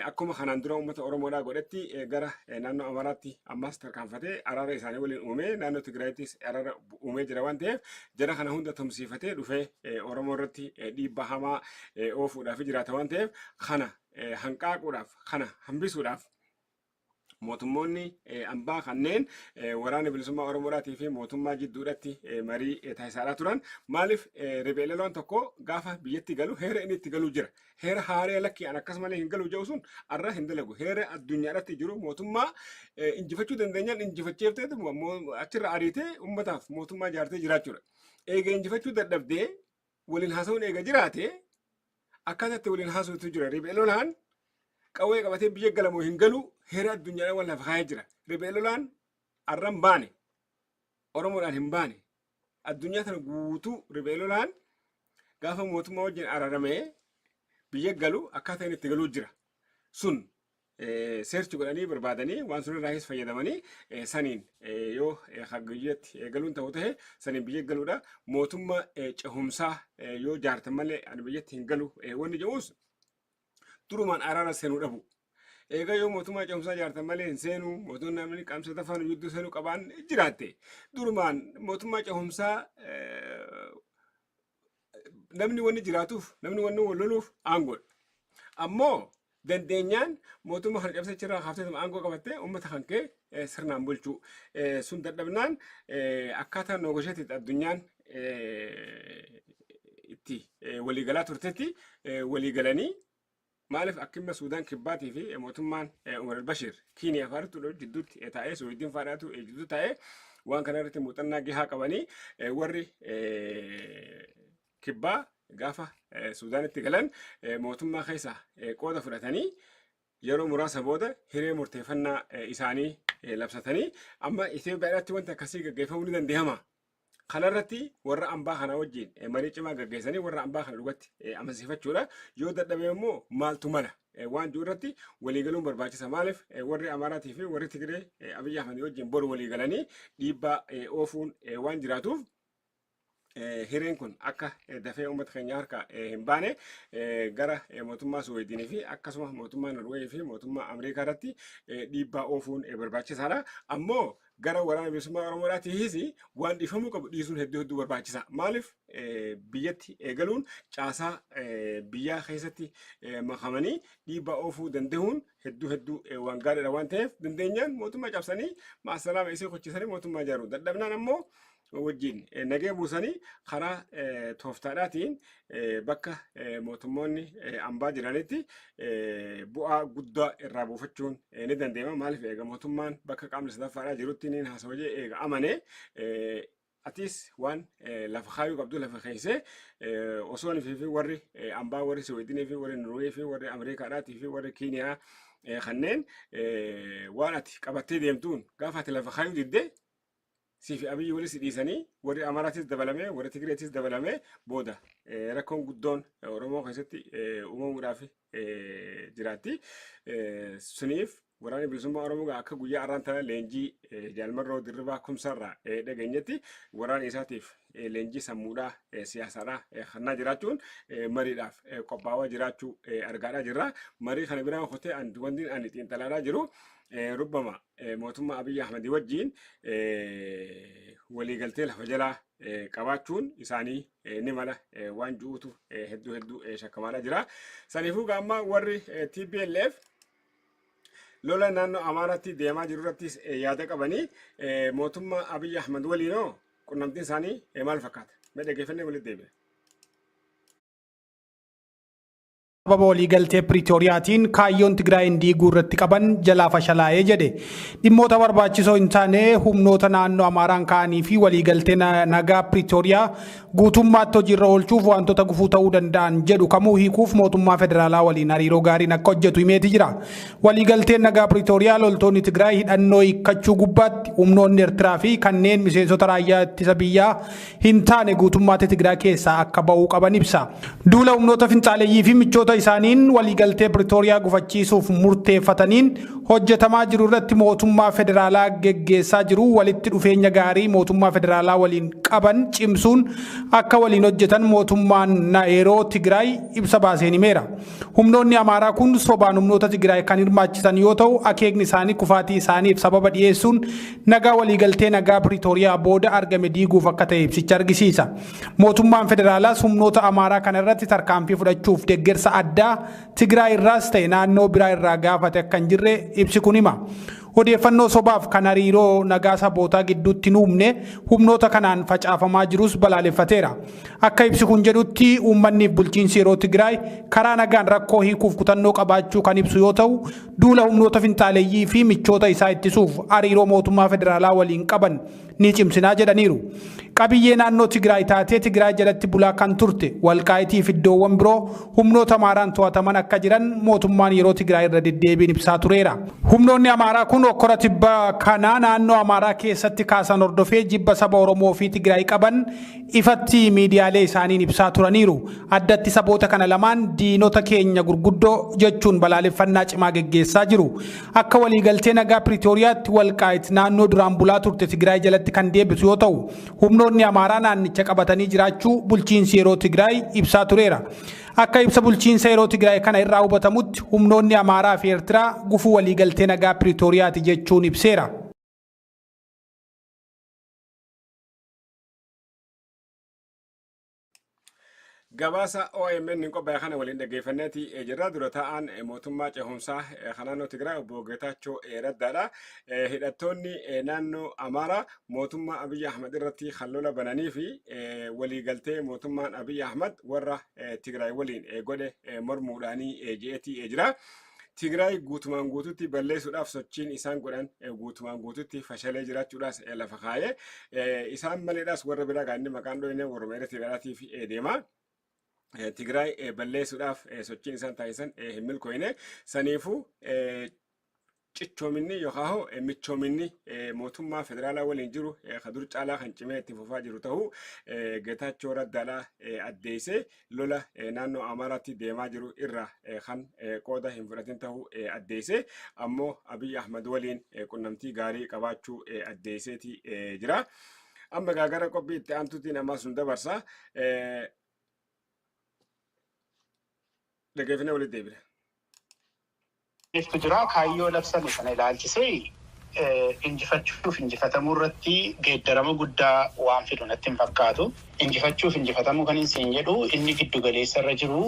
akkuma kanaan dura uummata Oromoodhaa godhetti gara naannoo Amaaraatti ammas tarkaanfatee araara isaanii waliin uumee, naannoo Tigraayittis araara uumee jira waan ta'eef, jara kana hunda tumsiifatee dhufee Oromoo irratti dhiibbaa hamaa oofuudhaaf jiraata waan ta'eef, kana hanqaaquudhaaf, kana hambisuudhaaf Mootummoonni ambaa kanneen waraana bilisummaa Oromoodhaatii fi mootummaa jidduudhatti marii taasisaa turan. Maaliif riphee lolaan tokko gaafa biyyatti galu heera inni itti galu jira. Heera haaree lakkii an akkasumallee hin galu jedhu sun arra hin dalagu. Heera addunyaadhaatti jiru mootummaa injifachuu dandeenyaan injifacheeftee achirra ariitee uummataaf mootummaa ijaartee jiraachuudha. Eega injifachuu dadhabdee waliin haasa'uun eega jiraate akkaataa itti waliin haasa'utu jira. Riphee lolaan qawwee qabatee biyya galamoo hin galu heera addunyaadhaan wal lafa kaayee jira. Riphee lolaan arran baane Oromoodhaan hin baane addunyaa tana guutuu riphee lolaan gaafa mootummaa wajjin araaramee biyya galu akkaataa inni itti galuu jira. Sun search godhanii barbaadanii waan sun irraayis fayyadamanii saniin yoo biyyatti galuun ta'u ta'e saniin biyya galuudha. Mootummaa cehumsaa yoo jaartan malee ani biyyatti hin galu wanni jedhus durumaan araara seenuu dhabu. Egaa yoo mootummaa cehumsaa jaartan malee hin seenuu mootummaa namni qaamsa tafaan jidduu seenuu qabaan jiraatte durumaan mootummaa cehumsaa namni wanni jiraatuuf namni wanni wal loluuf aangoodha. Ammoo dandeenyaan mootummaa kana cabsee achirraa kaaftee aangoo qabattee uummata kan kee sirnaan bulchuu sun dadhabnaan akkaataa negotiate addunyaan itti waliigalaa turtetti waliigalanii maaliif akkuma Suudaan Kibbaatii fi mootummaan Umar al-Bashir Kiiniyaa fa'aatu jidduutti taa'ee Suwiidin fa'aadhaatu jidduu taa'ee waan kana irratti muuxannaa gahaa qabanii warri kibbaa gaafa Suudaanitti galan mootummaa keessa qooda fudhatanii yeroo muraasa booda hiree murteeffannaa isaanii labsatanii amma Itoophiyaadhaatti wanti akkasii gaggeeffamuu ni danda'ama. Kanarratti warra ambaa kana wajjin marii cimaa gaggeessanii warra ambaa kana dhugatti amansiifachuudha. Yoo dadhabe immoo maaltu mala waan jiru irratti waliigaluun barbaachisa. Maaliif warri Amaaraatii fi warri Tigree Abiyyi Ahmad wajjin boru waliigalanii dhiibbaa oofuun waan jiraatuuf hireen kun akka dafee uummata keenya harka hin baane gara mootummaa Suweedinii fi akkasuma mootummaa Norweeyii fi mootummaa Ameerikaa irratti dhiibbaa oofuun barbaachisaadha. Ammoo gara waraana bilisummaa Oromoodhaatiifis waan dhiifamuu qabu dhiisuun hedduu hedduu barbaachisa. Maaliif biyyatti eegaluun caasaa biyyaa keessatti makamanii dhiibbaa oofuu danda'uun hedduu hedduu waan gaariidha waan ta'eef dandeenyaan mootummaa cabsanii maasalaama isii hojjechiisanii mootummaa ijaaru. Dadhabnaan ammoo wajjin nagee buusanii karaa tooftaadhaatiin bakka mootummoonni ambaa jiranitti bu'aa guddaa irraa buufachuun ni danda'ama. Maaliif eega mootummaan bakka qaamni sadaffaadhaa jirutti ni haasawaa jee eega amane atis waan lafa kaayuu qabdu lafa keessee osoo fi warri ambaa warri Siwiidinii fi warri Norwee fi warri Ameerikaadhaatii fi warri Kiiniyaa kanneen waan ati qabattee deemtuun gaafa ati lafa kaayuu diddee siifi Abiyyi walis dhiisanii warri Amaaraatis dabalamee warri Tigreetis dabalamee booda rakkoon guddoon Oromoo keessatti uumamuudhaaf jiraatti. Suniif waraanni bilisummaa Oromoo akka guyyaa har'aan tana leenjii Jaalmarroo Dirribaa Kumsaarraa dhageenyetti waraana isaatiif leenjii sammuudhaa siyaasaadhaa kennaa jiraachuun mariidhaaf qophaa'aa jiraachuu argaadhaa jirra. Marii kana biraan kotee wanti ani xiinxalaadhaa jiru rubbama mootummaa Abiyyi Ahmedii wajjin waliigaltee lafa jalaa qabaachuun isaanii ni mala waan ji'uutu hedduu hedduu shakkamaadha jira. Saniifuu gaamma warri TPLF lola naannoo Amaaraatti deemaa jiru irrattis yaada qabanii mootummaa Abiyyi Ahmed waliinoo qunnamtiin isaanii maal fakkaata? Mee dhaggeeffannee walitti deebina. Sababa waliigaltee Piriitooriyaatiin kaayyoon Tigraayin diiguu irratti qaban jalaa fashalaa'ee jedhe. Dhimmoota barbaachisoo hin taane humnoota naannoo Amaaraan ka'anii fi waliigaltee nagaa Piriitooriyaa guutummaatti hojiirra oolchuuf wantoota gufuu ta'uu danda'an jedhu kamuu hiikuuf mootummaa federaalaa waliin hariiroo gaariin akka hojjetu himeeti jira. Waliigalteen nagaa Piriitooriyaa loltoonni Tigraay hidhannoo hiikkachuu gubbaatti humnoonni Eertiraa fi kanneen miseensota raayyaa ittisa biyyaa hin taane guutummaatti Tigraay keessaa akka ba'uu qaban ibsa. Duula humnoota finxaaleeyyii fi michoota isaaniin waliigaltee Piriitooriyaa gufachiisuuf murteeffataniin hojjetamaa jiru irratti mootummaa federaalaa geggeessaa jiru walitti dhufeenya gaarii mootummaa federaalaa waliin qaban cimsuun akka waliin hojjetan mootummaan Naayiroo Tigraay ibsa baaseen himeera. Humnoonni Amaaraa kun sobaan humnoota Tigraay kan hirmaachisan yoo ta'u akeekni isaanii kufaatii isaaniif sababa dhiyeessuun nagaa waliigaltee nagaa Piriitooriyaa booda argame diiguuf akka ta'e ibsicha argisiisa. Mootummaan federaalaas humnoota Amaaraa kana irratti tarkaanfii fudhachuuf deeggarsa addaa Tigraay irraas ta'e naannoo biraa irraa gaafate akka hin jirre ibsi kun hima. Odeeffannoo sobaaf kan hariiroo nagaa sabootaa gidduutti hin uumne humnoota kanaan facaafamaa jirus balaaleffateera. Akka ibsi kun jedhutti uummanniif bulchiinsi yeroo Tigraay karaa nagaan rakkoo hiikuuf kutannoo qabaachuu kan ibsu yoo ta'u, duula humnoota finxaaleeyyii fi michoota isaa ittisuuf hariiroo mootummaa federaalaa waliin qaban ni cimsinaa jedhaniiru. Qabiyyee naannoo Tigraay taatee Tigraay jalatti bulaa kan turte Walqaayitii fi iddoowwan biroo humnoota Amaaraan to'ataman akka jiran mootummaan yeroo Tigraay irra deddeebiin ibsaa tureera. Humnoonni Amaaraa kun okkora tibba kanaa naannoo Amaaraa keessatti kaasan hordofee jibba saba Oromoo fi Tigraay qaban ifatti miidiyaalee isaaniin ibsaa turaniiru. Addatti saboota kana lamaan diinota keenya gurguddoo jechuun balaaleffannaa cimaa geggeessaa jiru. Akka waliigaltee nagaa Piriitooriyaatti Walqaayit naannoo duraan bulaa turte Tigraay jalatti kan deebisu yoo ta'u, humnoonni Amaaraa naannicha qabatanii jiraachuu bulchiinsi yeroo Tigraay ibsaa tureera. Akka ibsa bulchiinsa yeroo Tigraay kana irraa hubatamutti humnoonni Amaaraa fi Eertiraa gufuu waliigaltee nagaa Piriitooriyaati jechuun ibseera. Gabaasa OMN qophaa'e kana waliin dhaggeeffanneeti jirra. Dura taa'aan mootummaa cehumsaa kan naannoo Tigraay obbo Geetaachoo Raddaadha. Hidhattoonni naannoo Amaaraa mootummaa Abiyyi Ahmad irratti kan lola bananii fi waliigaltee mootummaan Abiyyi Ahmad warra Tigraay waliin godhe mormuudhaanii je'eeti jira. Tigraay guutumaan guututti balleessuudhaaf sochiin isaan godhan guutumaan guututti fashalee jiraachuudhaas lafa kaayee isaan maleedhaas warra biraa gaanni maqaan dhoyne warra Tigraatiif deema. Tigraay balleessuudhaaf sochiin isaan taasisan hin milkooyne. Saniifuu cichoominni yookaan michoominni mootummaa federaalaa waliin jiru kan dur caalaa kan cimee itti fufaa jiru ta'uu Geetaachoo Raddaadhaa addeessee lola naannoo Amaaraatti deemaa jiru irraa kan qooda hin fudhatin ta'uu addeessee ammoo Abiyyi Ahmad waliin qunnamtii gaarii qabaachuu addeesseeti jira. Amma gara qophii itti aantuutiin ammaa sun dabarsa. Dhaggeeffannee walitti deebina. Iftu jira kaayyoo labsame kana ilaalchisee injifachuuf injifatamuu irratti geeddarama guddaa waan fidu natti hin fakkaatu. Injifachuuf injifatamuu kan hin jedhu inni giddu galeessa irra jiru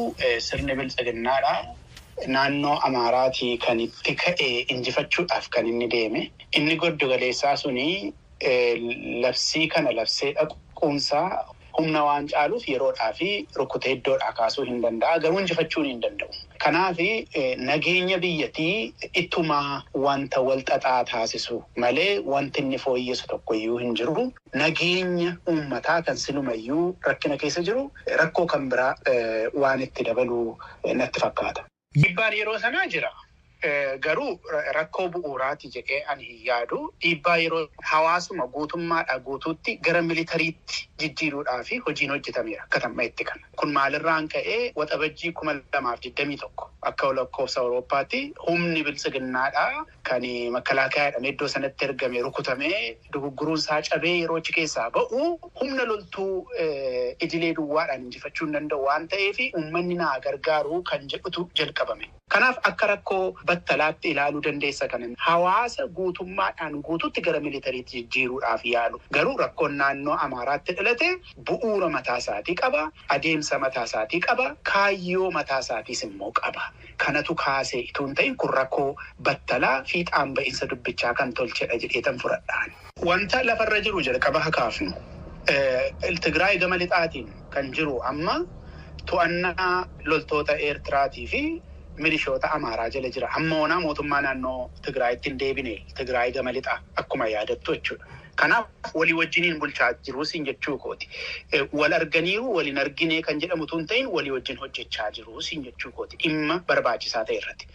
sirni biltsiginnaadha. Naannoo Amaaraatii kan itti ka'e injifachuudhaaf kan inni deeme. Inni giddu galeessaa suni labsii kana labsee dhaquunsaa humna waan caaluuf yeroodhaa fi rukkutee iddoodhaa kaasuu hin danda'a. Garuu injifachuun hin danda'u. Kanaaf nageenya biyyattii ittumaa wanta wal xaxaa taasisu malee wanti inni fooyyessu tokkoyyuu hin jiru. Nageenya uummataa kan silumayyuu rakkina keessa jiru rakkoo kan biraa waan itti dabalu natti fakkaata. Dhiibbaan yeroo sanaa jira. Garuu rakkoo bu'uuraati jedhee ani hin yaadu. Dhiibbaa yeroo hawaasuma guutummaadhaa guutuutti gara militariitti jijjiiruudhaa fi hojiin hojjetameera akka tammaetti kana. Kun maalirraan ka'ee waxabajjii 2021 akka lakkoofsa Awurooppaatti humni biltsiginnaadhaa kan makalaakaa jedhamee iddoo sanatti ergame rukutamee dogoggoruun isaa cabee yeroo achi keessaa ba'u humna loltuu idilee duwwaadhaan injifachuu hin danda'u waan ta'eef uummanni naa gargaaruu kan jedhutu jalqabame. Kanaaf akka rakkoo battalaatti ilaaluu dandeessa kanan hawaasa guutummaadhaan guutuutti gara militariitti jijjiiruudhaaf yaalu. Garuu rakkoon naannoo Amaaraatti dhalate bu'uura mataa isaatii qaba, adeemsa mataa isaatii qaba, kaayyoo mataa isaatiis immoo qaba. Kanatu kaasee itoo hin ta'in kun rakkoo battalaa fiixaan ba'iinsa dubbichaa kan tolchedha jedheetan fudhadhaan. Wanta lafarra jiru jalqaba hakaafnu. Tigraay gama lixaatiin kan jiru amma to'annaa loltoota Eertiraatii fi milishoota Amaaraa jala jira. Amma onaa mootummaa naannoo Tigraayitti hin deebine Tigraay gama lixaa akkuma yaadattu jechuudha. Kanaaf walii wajjiniin bulchaa jiru siin jechuu kooti. Wal arganiiru waliin arginee kan jedhamu tun ta'in walii wajjin hojjechaa jiru siin jechuu kooti. Dhimma barbaachisaa ta'e irratti.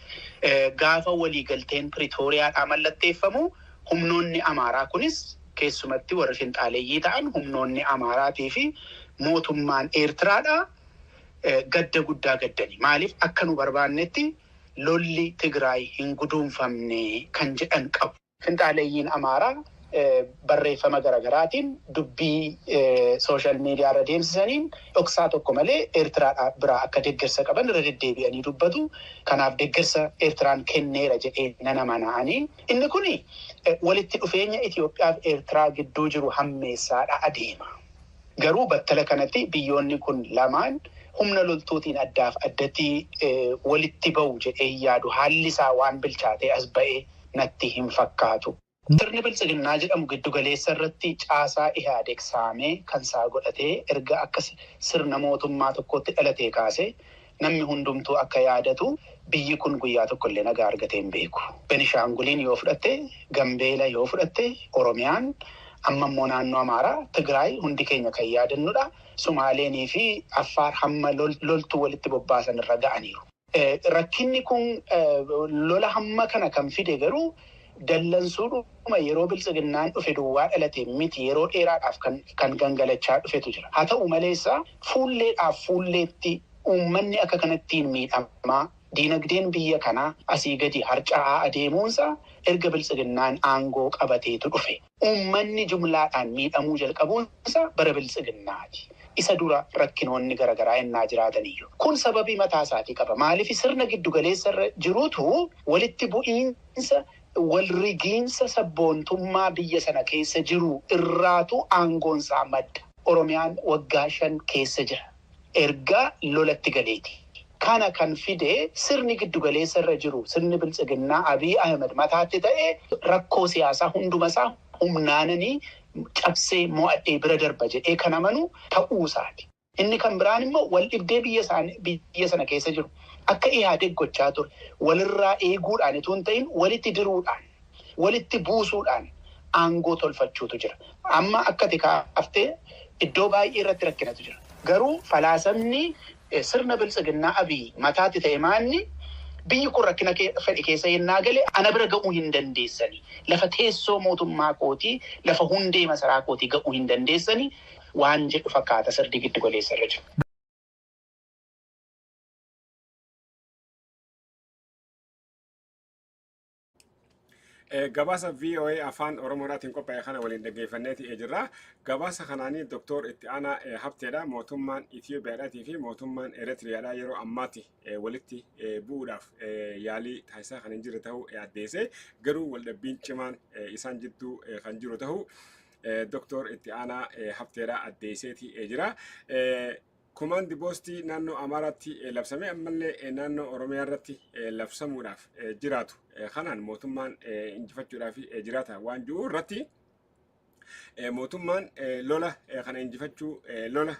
Gaafa walii galteen Piriitooriyaadhaa mallatteeffamu humnoonni Amaaraa kunis keessumatti warri finxaaleeyyii ta'an humnoonni Amaaraatii fi mootummaan Eertiraadhaa gadda guddaa gaddani. Maaliif akka nu barbaannetti lolli Tigraay hin guduunfamne kan jedhan qabu. Finxaaleeyyiin Amaaraa barreeffama garaagaraatiin dubbii sooshaal miidiyaa irra deemsisaniin dhoksaa tokko malee Eertiraa biraa akka deeggarsa qaban irra deddeebi'anii dubbatu. Kanaaf deeggarsa Eertiraan kenneera jedhee nan amana'anii. Inni kuni walitti dhufeenya Itoophiyaa fi Eertiraa gidduu jiru hammeessaadha adeema. Garuu battala kanatti biyyoonni kun lamaan humna loltuutiin addaaf addatti walitti ba'u jedhee yaadu haalli isaa waan bilchaatee as ba'ee natti hin fakkaatu. Sirni biltsiginnaa jedhamu giddugaleessa irratti caasaa Ihaadeg saamee kan isaa godhatee erga akka sirna mootummaa tokkotti dhalatee kaasee namni hundumtuu akka yaadatu biyyi kun guyyaa tokkollee nagaa argatee hin beeku. Benishaanguliin yoo fudhatte, Gambeela yoo fudhatte, Oromiyaan amma immoo naannoo Amaaraa, Tigraay hundi keenya kan yaadannudha. Sumaaleenii fi Affaar hamma loltuu walitti bobbaasan irra ga'aniiru. Rakkinni kun lola hamma kana kan fide garuu dallansuudhuma yeroo biltsiginnaan dhufe duwwaa dhalate miti yeroo dheeraadhaaf kan gangalachaa dhufetu jira. Haa ta'u maleessa fuulleedhaaf fuulleetti uummanni akka kanattiin miidhamaa diinagdeen biyya kanaa asii gadi harca'aa adeemuunsa erga biltsiginnaan aangoo qabateetu dhufe. Uummanni jumlaadhaan miidhamuu jalqabuunsa bara biltsiginnaati. Isa dura rakkinoonni garaagaraa ennaa jiraataniyyuu. Kun sababii mataa isaatii qaba. Maaliif sirna giddugaleessa irra jirutu walitti bu'iinsa walrigiinsa sabboontummaa biyya sana keessa jiru irraatu aangoonsaa madda. Oromiyaan waggaa 5 keessa jira. Erga lolatti galeeti. Kana kan fide sirni giddugaleessa irra jiru sirni biltsiginnaa Abiy Ahmed mataatti ta'e rakkoo siyaasaa hundumasaa humnaananii cabsee mo'adhee bira darba jedhee kan amanu ta'uu isaati. Inni kan biraan immoo wal dhibdee biyya sana keessa jiru akka Ihaadeg gochaa ture walirraa eeguudhaan itoo hin ta'in walitti diruudhaan walitti buusuudhaan aangoo tolfachuutu jira. Amma akka ati kaaftee iddoo baay'ee irratti rakkinatu jira. Garuu falaasamni sirna biltsiginnaa Abiy mataatti ta'e maanni biyyi kun rakkina fedhe keessa yennaa gale ana bira ga'uu hin dandeessani. Lafa teessoo mootummaa kootii, lafa hundee masaraa kootii ga'uu hin dandeessani waan jedhu fakkaata sirni giddu galeessa irra jiru. Gabaasa VOA afaan Oromoodhaatiin qophaa'e kana waliin dhaggeeffanneeti jirra. Gabaasa kanaanii Doktor Itti Aanaa Habteedha. Mootummaan Itoophiyaadhaatii fi mootummaan Eritiriyaadha yeroo ammaatti walitti bu'uudhaaf yaalii taasisaa kan hin jirre ta'uu addeesse. Garuu waldhabbiin cimaan isaan jidduu kan jiru ta'uu Doktor Itti Aanaa Habteedha addeesseeti jira. Komaandi poostii naannoo Amaaraatti labsame ammallee naannoo Oromiyaa irratti labsamuudhaaf jiraatu kanaan mootummaan injifachuudhaaf jiraata waan jiru irratti mootummaan lola kana injifachuu lola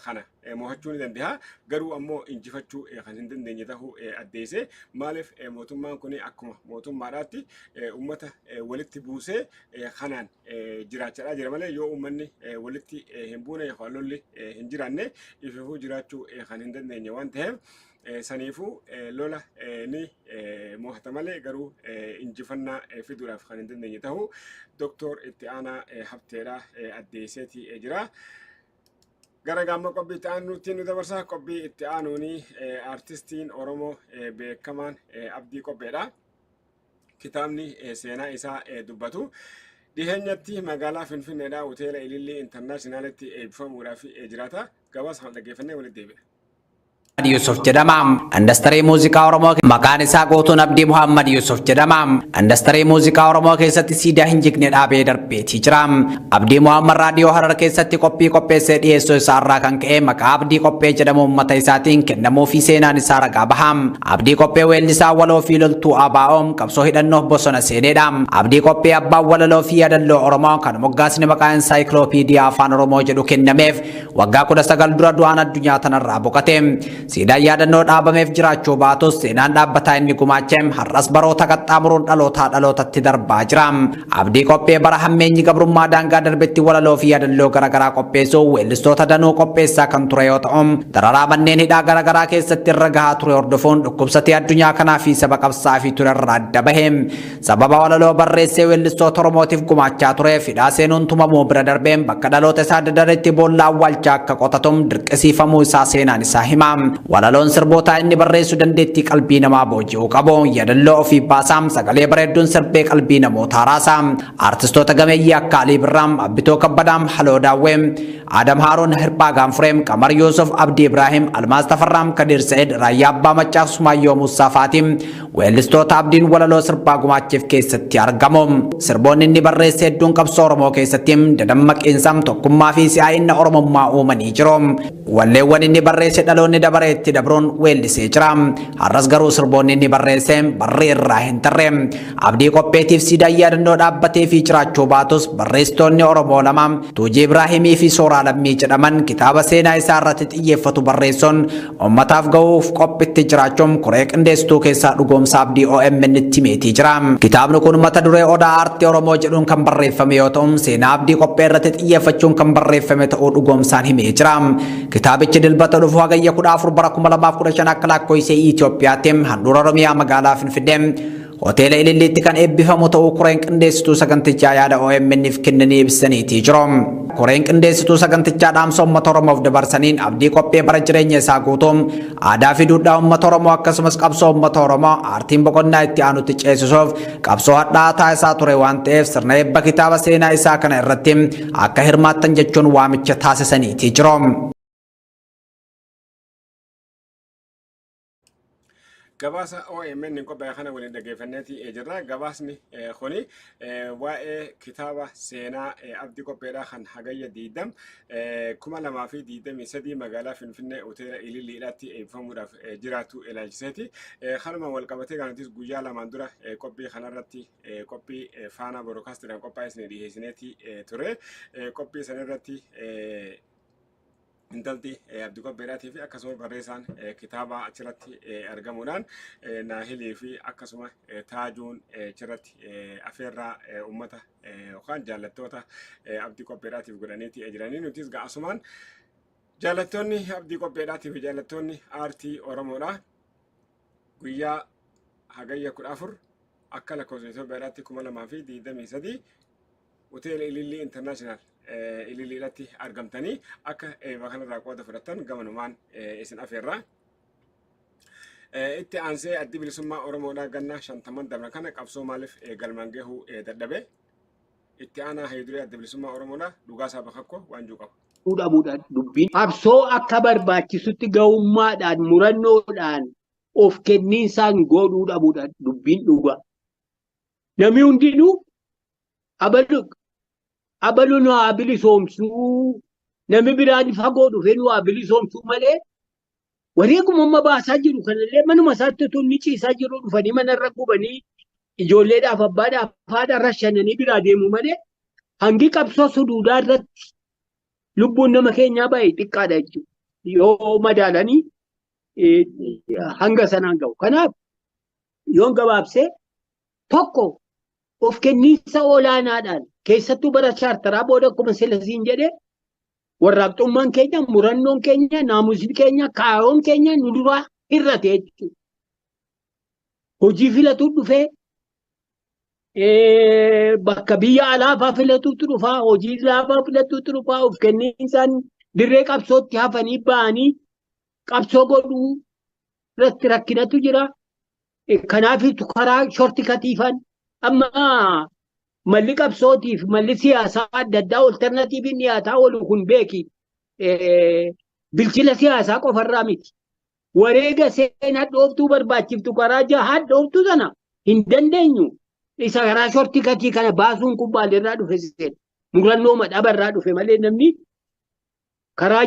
kana mo'achuu ni danda'a. Garuu ammoo injifachuu kan hin dandeenye ta'uu addeesse. Maaliif mootummaan kun akkuma mootummaadhaatti uummata walitti buusee kanaan jiraachaa jira malee yoo uummanni walitti hin buune yookaan lolli hin jiraanne ififuu jiraachuu kan hin dandeenye waan ta'eef saniifuu lola ni mo'ata malee garuu injifannaa fiduudhaaf kan hin dandeenye ta'uu Doktor Itti Aanaa Habteedha addeesseeti jira. Gara gaamma qophii itti aanuutti nu dabarsa. Qophii itti aanuuni artistiin Oromoo beekamaan Abdii Qopheedha. Kitaabni seenaa isaa dubbatu. Dhiheenyatti magaalaa Finfinneedha hoteela Ilillii Intarnaashinaalitti eebbifamuudhaaf jiraata. Gabaasa kana dhaggeeffannee walitti deebina. Yusuf jedhama. Indastirii muuziqaa Oromoo maqaan isaa guutuun Abdii Muhammad Yusuf jedhama. Indastirii muuziqaa Oromoo keessatti siidaa hin jigne dhaabee darbeetii jira. Abdii Muhammad raadiyoo Harar keessatti qophii qopheessee dhiyeessuu isaa irraa kan ka'e maqaa Abdii Qophee jedhamu uummata isaatiin kennamuu fi seenaan isaa ragaa baha. Abdii Qophee weellisaa waloo fi loltuu ABO qabsoo hidhannoo bosona seenedha. Abdii Qophee abbaan walaloo fi yaadalloo Oromoo kan moggaasni maqaa insaayikloopiidiyaa afaan Oromoo jedhu kennameef waggaa 19 dura du'aan addunyaa tanarraa boqote. Siidaan yaadannoo dhaabameef jiraachuu baatus seenaan dhaabbataa inni gumaache har'as baroota qaxxaamuruun dhalootaa dhalootatti darbaa jira. Abdii Qophee bara hammeenyi gabrummaa daangaa darbetti walaloo fi yaadalloo garaagaraa qopheessuu weellistoota danuu qopheessaa kan ture yoo ta'u dararaa manneen hidhaa garaagaraa keessatti irra gahaa ture hordofuun dhukkubsatee addunyaa kanaa fi saba qabsaa fi ture irraa adda bahe. Sababa walaloo barreessee weellistoota Oromootiif gumaachaa tureef hidhaa seenuun tumamuu bira darbeen bakka dhaloota isaa dadaretti boolla awwaalchaa akka qotatum dirqisiifamuu isaa seenaan isaa hima. Walaloon sirbootaa inni barreessu dandeettii qalbii namaa booji'uu qabu. Yaadalloo ofii baasaa sagalee bareedduun sirbee qalbii namootaa raasa. Artistoota gameeyyii akka Alii Birraa, Abbitoo Kabbadaa, Haloo Daawwee, Adam Haaruun, Hirphaa Gaanfuree, Qamar Yuusuf, Abdii Ibrahim, Almaaz Tafarraa, Kadir Sa'id, Raayyaa Abbaa Maccaaf, Sumaayyoo Muusaa fa'aati. Weellistoota Abdiin walaloo sirbaa gumaacheef keessatti argamu. Sirboonni inni barreesse hedduun qabsoo Oromoo keessatti dadammaqiinsa tokkummaa fi si'aa'ina Oromummaa uumanii jiru. Walleewwan inni barreesse dhaloonni dabaree itti dabruun weellisee jira. Har'as garuu sirboonni inni barreesse barree irraa hin tarre. Abdii Qopheetiif siidaan yaadannoo dhaabbatee fi jiraachuu baatus, barreessitoonni Oromoo lama, Tuujii Ibraahimii fi Sooraa Lammii jedhaman, kitaaba seenaa isaa irratti xiyyeeffatu barreessuun uummataaf gahuuf qophitti jiraachuun koree qindeessituu keessaa Dhugoomsa Abdii OMN itti himeetii jira. Kitaabni kun mata duree Odaa Aartii Oromoo jedhuun kan barreeffame yoo ta'u, seenaa Abdii Qophee irratti xiyyeeffachuun kan barreeffame ta'uu Dhugoomsaan himee jira. Kitaabichi Dilbata dhufu, Hagayya 14 bara 2015 akka lakkoofsa Itoophiyaatti, handhuura Oromiyaa magaalaa Finfinnee Hoteela Ililliitti kan eebbifamu ta'uu koreen qindeessituu sagantichaa yaada OMN'if kennanii ibsaniitii jiru. Koreen qindeessituu sagantichaa dhaamsa uummata Oromoof dabarsaniin, Abdii Qophee bara jireenya isaa guutuu aadaa fi duudhaa uummata Oromoo akkasumas qabsoo uummata Oromoo aartiin boqonnaa itti aanutti ceesisuuf qabsoo hadhaa'aa taasisaa ture waan ta'eef, sirna eebba kitaaba seenaa isaa kana irratti akka hirmaattan jechuun waamicha taasisaniitii jiru. Gabaasa OMN qophaa'e kana waliin dhaggeeffanneeti jirra. Gabaasni kuni waa'ee kitaaba seenaa Abdii Qopheedhaa kan Hagayya 20 2023 magaalaa Finfinnee Hoteela Ililliidhaatti eebbifamuudhaaf jiraatu ilaalchiseeti. Kanuma wal qabatee kan nutis guyyaa 2n dura qophii kanarratti qophii Faanaa Broadcastiidhaan qophaa'e isin dhiyeessineeti ture. Qophii sanarratti intalti Abdii Qopheedhaatii fi akkasuma barreessaan kitaaba achirratti argamuudhaan Naahilii fi akkasuma Taajuun achirratti afeerraa uummata yookaan jaallattoota Abdii Qopheedhaatiif godhaniiti jiranii. Nutis asumaan jaallattoonni Abdii Qopheedhaatii fi jaallattoonni aartii Oromoodha. Guyyaa Hagayya 14 akka lakkoofsa Itoophiyaadhaatti 2023 Hoteela Ilillii International Ililliidhaatti argamtanii akka eebba kanarraa qooda fudhattan gamanumaan isin afeerra. Itti aansee, Addi Bilisummaa Oromoodhaa ganna 50n dabran kana qabsoo maaliif galmaan gahuu dadhabe? Itti aanaa hayyuduree Adda Bilisummaa Oromoodhaa Dhugaasaa Bakakkoo waan jiru qaba. Dhabuudha dubbiin. Qabsoo akka barbaachisutti gahummaadhaan, murannoodhaan, of kenniinsaan godhuu dhabuudha dubbiin dhugaa. Namni hundinuu abalu nu haa bilisoomsuu, namni biraan fagoo dhufee nu haa bilisoomsuu malee, wareeguma amma baasaa jiru kanallee manuma isaatti otoo inni ciisaa jiru dhufanii manarra gubanii, ijoolleedhaaf, abbaadhaaf, haadha rashananii biraa deemu malee, hangi qabsoo suduudaa irratti lubbuun nama keenyaa baay'ee xiqqaadha jechuudha. Yoo madaalanii hanga sanaan gahu. Kanaaf yoon gabaabsee, tokko of kenniinsa olaanaadhaan, keessattuu bara chaartaraa booda, akkuma silasiin jedhee, warraaqxummaan keenya, murannoon keenya, naamusni keenya, kaayoon keenya nu duraa hir'ate jechuudha. Hojii filatuu dhufee, bakka biyya alaafaa filatuutu dhufaa, hojii laafaa filatuutu dhufaa, of kenniinsaan dirree qabsootti hafanii ba'anii qabsoo godhuu irratti rakkinatu jira. Kanaaf karaa shortcutiifan amma malli qabsootiif malli siyaasaa adda addaa alternativeiin dhiyaataa oolu kun, beeki, bilchina siyaasaa qofarraa miti. Wareega seen hadhooftuu barbaachiftu karaa jaha hadhooftuu sana hin dandeenyu. Isa karaa shortcutii kana baasuun kun maalirraa dhufe seen? Murannoo dhabarraa dhufe malee, namni karaa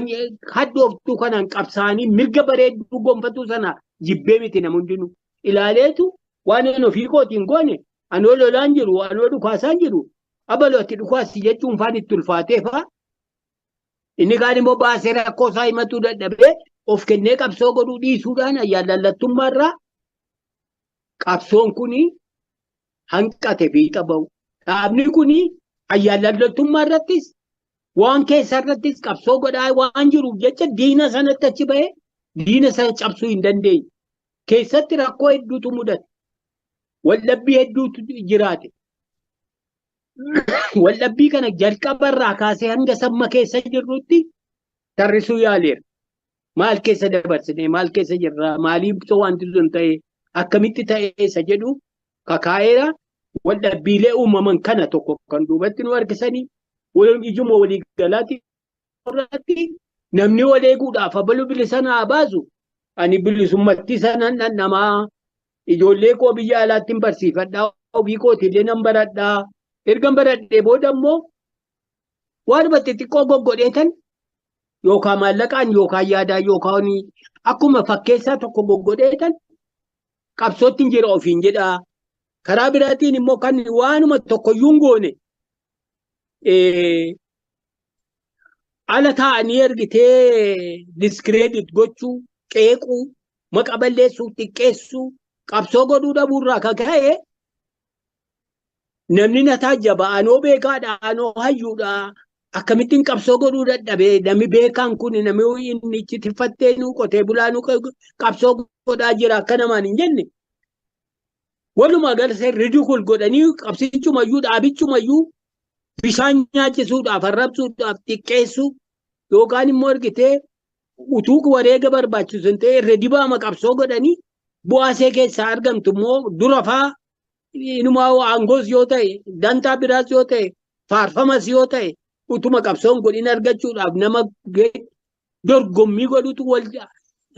hadhooftuu kanaan qabsaa'anii mirga bareedduu gonfatuu sana jibbee miti. Nama hundinuu ilaaleetu waan ani ofii kootiin goone, anoo lolaan jiru, anoo dhukaasaan jiru, abaloo ati dhukaasi jechuun faan itti ulfaatee faa, inni kaan immoo baasee rakkoo isaa himatuu dadhabee of kennee qabsoo godhuu dhiisuudhaan ayyaallallattummaa irraa qabsoon kuni hanqate fiixa bahu. Dhaabni kuni ayyaallallattummaa irrattis waan keessa irrattis qabsoo godhaa waan jiruuf jecha, diina sanatti achi bahee diina sana cabsuu hin dandeenye. Keessatti rakkoo hedduutu mudate. Waldhabbii hedduutu jiraate. Waldhabbii kana jalqaba irraa kaasee hanga samma keessa jirrutti tarrisuu yaaleera. Maal keessa dabarsine, maal keessa jirra, maaliif wanti sun ta'e, akkamitti ta'e isa jedhu kakaa'eera. Waldhabbiilee uumaman kana tokko kan duubatti nu harkisanii ijuma walii galaatti irratti namni wal eeguudhaaf, abalu bilisa naa baasu, ani bilisummatti sanan dhandhamaa, ijoollee koo biyya alaatti hin barsiifadhaa, ofii kootiillee nan baradhaa, erga baradhee booda immoo waanuma xixiqqoo goggodheetan. Yookaan maallaqaan yookaan yaadaan yookaan akkuma fakkeessaa tokko goggodheetan qabsootti hin jira ofiin jedhaa. Karaa biraatiin immoo kan waanuma tokkoyyuu hin goone ala taa'anii ergitee discredit gochuu, qeequu, maqa balleessuu, xiqqeessuu, qabsoo godhuu dhabuurraa kan ka'e namni na taajjaba, anoo beekaadha, anoo hayyuudha, akkamittiin qabsoo godhuu dadhabee namni beekaan kun, namni inni itti nu qotee bulaa nu qabsoo godhaa jira akka namaan hin jenne. Walumaa galatti ridicule godhanii qabsichumayyuu, dhaabichumayyuu bishaan nyaachisuudhaaf, arrabsuudhaaf, xiqqeessuu yookaan immoo ergitee utuu wareega barbaachisu hin ta'e irra dibaama qabsoo godhanii bu'aasee keessaa argamtu immoo dura faa inumaa aangoos yoo ta'e, dantaa biraas yoo ta'e, faarfamas yoo ta'e, utuma qabsoon godhin argachuudhaaf nama dorgommii godhutu wal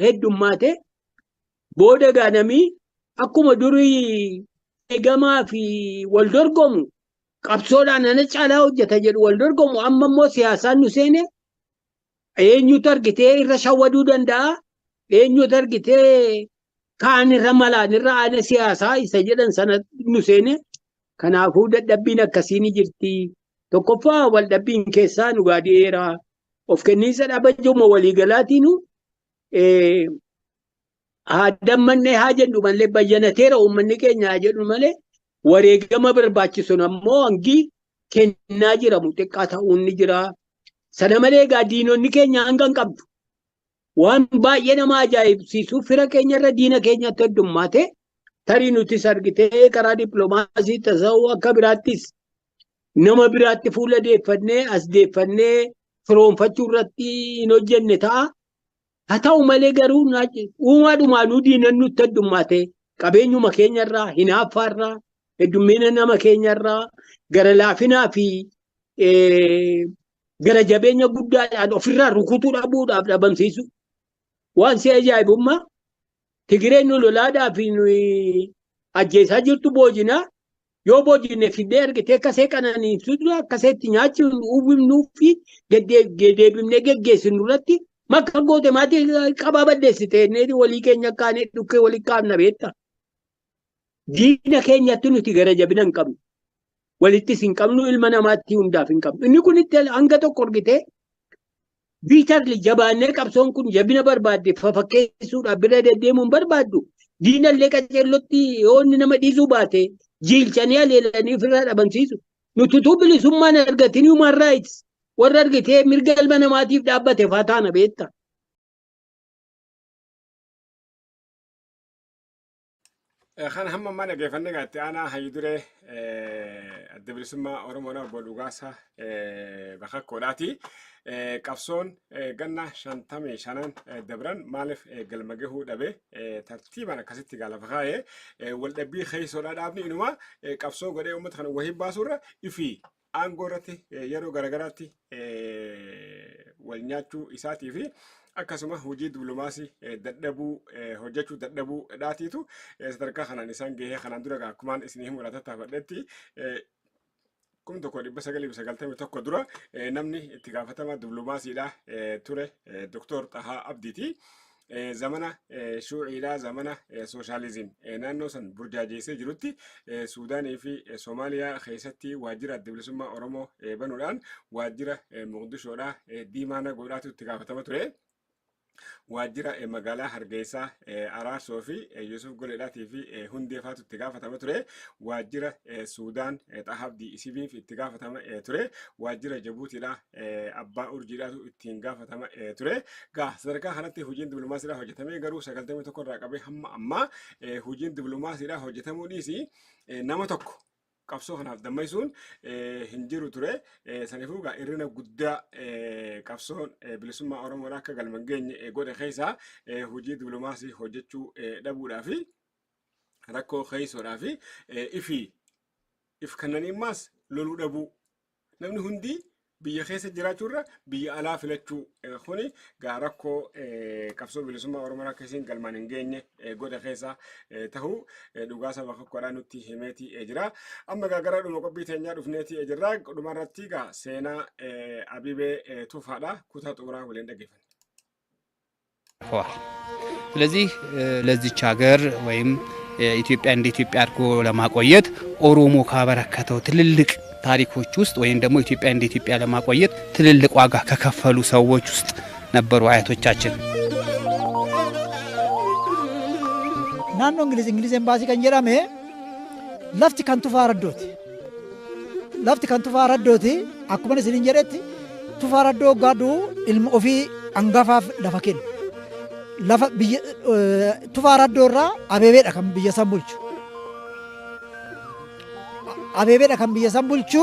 heddummaate. Booda gaanamii akkuma durii eegamaa fi wal dorgomu, qabsoodhaan ana caalaa hojjeta jedhu wal dorgomu, amma immoo siyaasaan nu seene, eenyutu argitee irra shawwaduu danda'a, eenyutu argitee kaan irra malaan irra aana siyaasaa isa jedhan sana nu seene. Kanaafuu dadhabbiin akkasii ni jirti. Tokkoffaa, wal dhabbiin keessaa nu gaadheera. Of kenniinsa dhabajuma waliigalaatiinu haa dammannee haa jennu malee, bayyanateera uummanni keenya haa jedhu malee, wareegama barbaachisu ammoo hangi kennaa jiramu xiqqaa ta'uun ni jira. Sana malee egaa diinonni keenya hanga hin qabdu. Waan baay'ee nama ajaa'ibsiisu, fira keenyarra diina keenyatti heddummaate. Tarii nutis argitee karaa dippiloomaasii tasa'uu akka biraattis nama biraatti fuula deeffannee as deeffannee firoonfachuu irratti hin hojjenne ta'a. Haa ta'u malee garuu uumaadhumaanuu diinan nutti heddummaate, qabeenyuma keenyarraa, hinaaffaarraa, heddummina nama keenyarraa, gara laafinaa fi gara jabeenya guddaadhaan ofirraa rukutuu dhabuudhaaf dhabamsiisu. Waan si ajaa'ibummaa, Tigireen nu lolaadhaa fi nuyi ajjeesaa jirtu boojinaa, yoo boojine fiddee argitee akkasee qananiiftu, akkasee itti nyaachuu uwwifnuu fi deebifnee geggeessinu irratti makka goote maatii qabaa balleessite walii keenya kaanee dhukkee walii kaafna beekta. Diina keenyatti nuti gara jabina hin qabnu. Walittis hin qabnu, ilma namaatti hundaaf hin qabnu. Inni kun itti hanga tokko argitee biitarli jabaannee qabsoon kun jabina barbaadde fafakkeessuudhaaf bira deddeemuu hin barbaaddu. Diinallee qaceellotti yoo inni nama dhiisuu baate jiilchanii aleelanii ofirraa dhabamsiisu. Nuti utuu bilisummaan argatin human rights warra argitee mirga ilma namaatiif dhaabbate faa taana beekta. Kan hamma ammaa dhaggeeffanne egaa itti aanaa hayyu duree Adda Bilisummaa Oromoodha, obbo Dhugaasaa Bakakkoodhaati. Qabsoon ganna 55n dabran maaliif galma gahuu dhabe, tartiibaan akkasitti gaa lafa kaa'ee, waldhabbii keessoodhaa dhaabni inuma qabsoo godhee uummata kana wahii baasuurra ifi aangoo irratti yeroo garagaraatti wal nyaachuu isaatii fi akkasuma hojii diplomaasii dadhabuu, hojjechuu dadhabuu dhaatiitu sadarkaa kanaan isaan gahee. Kanaan dura akkumaan isinii himuudhaan tattaafadhetti, 1991 dura namni itti gaafatama diplomaasiidha ture Dr. Xahaa Abdiiti. Zamana shuuciidhaa, zamana sooshaalizim naannoo san burjaajeessee jirutti, Suudaanii fi Soomaaliyaa keessatti waajjira Adda Bilisummaa Oromoo banuudhaan waajjira Muqdishoodhaa Diimaa Nagoodhaatu itti gaafatama ture. Waajjira magaalaa Hargeysaa Araarsoo fi Yusuf Goleedhaatii fi Hundeefaatu itti gaafatama ture. Waajjira Suudaan Xahabdii Isibiif itti gaafatama ture. Waajjira Jabuutiidha Abbaa Urjiidhaatu ittiin gaafatama ture. Gaa sadarkaa kanatti hojiin diplomaasiidhaa hojjetamee, garuu 91 irraa qabee hamma ammaa hojiin diplomaasiidhaa hojjetamuu dhiisi, nama tokko qabsoo kanaaf dammaysuun hin jiru ture. Saniifuu egaa hir'ina guddaa qabsoon bilisummaa Oromoodhaa akka galma hin geenye godhe keessaa hojii diplomaasii hojjechuu dhabuudhaa fi rakkoo keessoodhaa fi ifi if kannanii ammaas loluu dhabuu. Namni hundi Biyya keessa jiraachuurra biyya alaa filachuu kuni gaa rakkoo qabsoo bilisummaa Oromoo akka isiin galmaan hin geenye godha keessa tahuu dhugaa saba tokkodhaa nutti himeeti jira. Amma gaa gara dhuma qophii teenyaa dhufneeti jirra. Dhumarratti gaa seenaa Abibee Tufaadha. Kutaa xumuraa waliin dhaggeeffanna. ስለዚህ ለዚች ሀገር ወይም ኢትዮጵያ እንደ ኢትዮጵያ አድርጎ ለማቆየት ኦሮሞ ካበረከተው ትልልቅ ታሪኮች ውስጥ ወይም ደግሞ ኢትዮጵያ እንደ ኢትዮጵያ ለማቆየት ትልልቅ ዋጋ ከከፈሉ ሰዎች ውስጥ ነበሩ አያቶቻችን። Naannoo Ingiliz embaasii kan jedhame lafti kan Tufaa Raddooti. Lafti kan Tufaa Raddooti akkuma isiniin jedhetti Tufaa Raddoo gaaduu ilma ofii hangafaaf lafa kennu. Lafa biyya Tufaa Raddoo irraa Abeebeedha kan biyya san bulchu. Abeebeedha kan biyya san bulchu.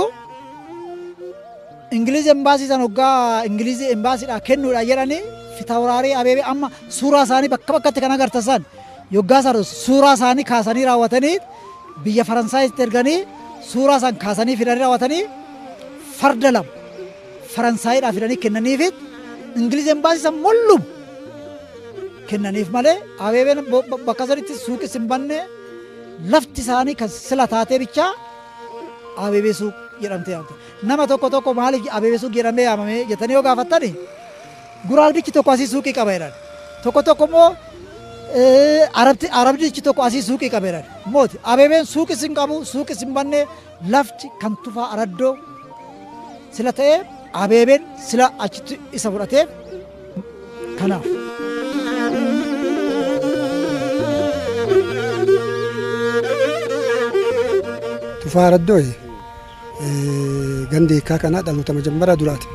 Ingiliz embaasii san hoggaa Ingiliz embaasiidhaa kennuudha jedhanii fitawraarii Abeebee amma suuraa isaanii bakka bakkatti kan agartan san yoggaa san suuraa isaanii kaasanii raawwatanii biyya Faransaayitti erganii suuraa san kaasanii fidanii raawwatanii farda lama Faransaayidhaa fidanii kennaniifit Ingiliz embaasii san mollum kennaniif malee Abeebeen bakka sanitti suuqis hin banne lafti isaanii kan sila taatee bichaa Abeebee suuq jedhamtee yaamte. Nama tokko tokko maaliif Abeebee suuq jedhamee yaamame jettanii yoo gaafattani guraalbichi tokko asii suuqii qaba jedhan. Tokko tokko immoo arabdichi tokko asii suuqii qaba jedhan. Mooti Abeebeen suuqis hin qabu suuqis hin banne lafti kan Tufaa Araddoo sila ta'ee Abeebeen sila achitti isa fudhatee kanaaf. Tufaa Araddoo ganda hiikaa kanaa dhaloota majammaraa duraati.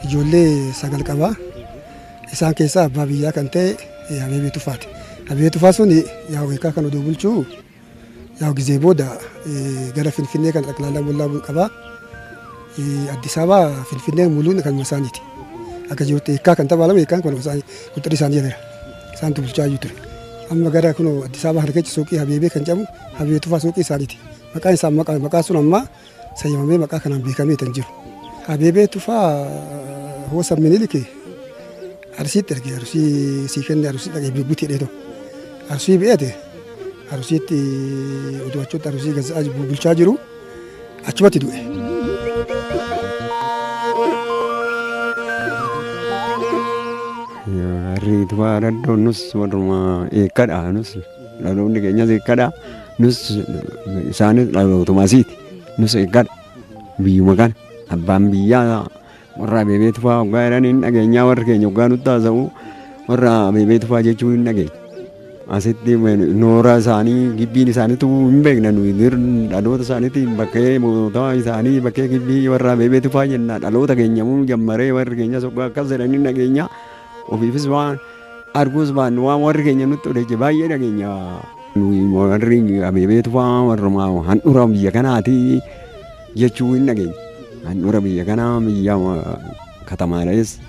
Ijoollee 9 qabaa. Isaan keessaa abbaa biyyaa kan ta'e Abeebee Tufaati. Abeebee Tufaa sun yaa'u hiikaa kan oduu bulchuu yaa'u gizee booda gara Finfinnee kan xaqlaalaa bollaa qabaa. Addis Ababaa Finfinnee muluun kan isaaniiti. Akka jirutti hiikaa kan taphaalame hiikaan kan isaanii qulxurii isaanii jedheera. Isaantu bulchaa jiru ture. Amma gara kun Addis Ababaa kana keessa suuqii Abeebee kan jedhamu Abeebee Tufaa suuqii isaaniiti. Maqaan isaa maqaa sun ammaa sayyamamee maqaa kanaan beekamee kan jiru. Abeebee Tufaa hoosa Minilik Arsiitti erge Arsii sii kenne Arsii dhaqee butii dheeto. Arsii bi'eete Arsiitti oduu achitti Arsii gazza'aa bulchaa jiru achumatti du'e. Warri Tufaa Raddoo nus warruma eekkadha nus dhaloonni keenyas eekkadha nus isaanis dhalootuma asiiti nus eekkadha biyyuma kana abbaan biyyaa warra Abeebee Tufaa hoggaa jedhan hin dhageenyaa warri keenya hoggaa nutti haasa'u warra Abeebee Tufaa jechuu hin dhageenya. Asitti noora isaanii gibbiin isaaniitu hin beekna nuyi dhaloota isaaniitti bakkee mootota isaanii bakkee gibbii warra Abeebee Tufaa jenna dhaloota keenya muu jammaree warri keenyas hoggaa akkas jedhan hin dhageenya. Ofiifis waan arguus baannu waan warri keenya nutti odeesse baay'ee dhageenya. Warri Abeebee Tufaa warruma handhuura biyya kanaati jechuu hin dhageenya. Handhuura biyya kanaa biyya katamaadhas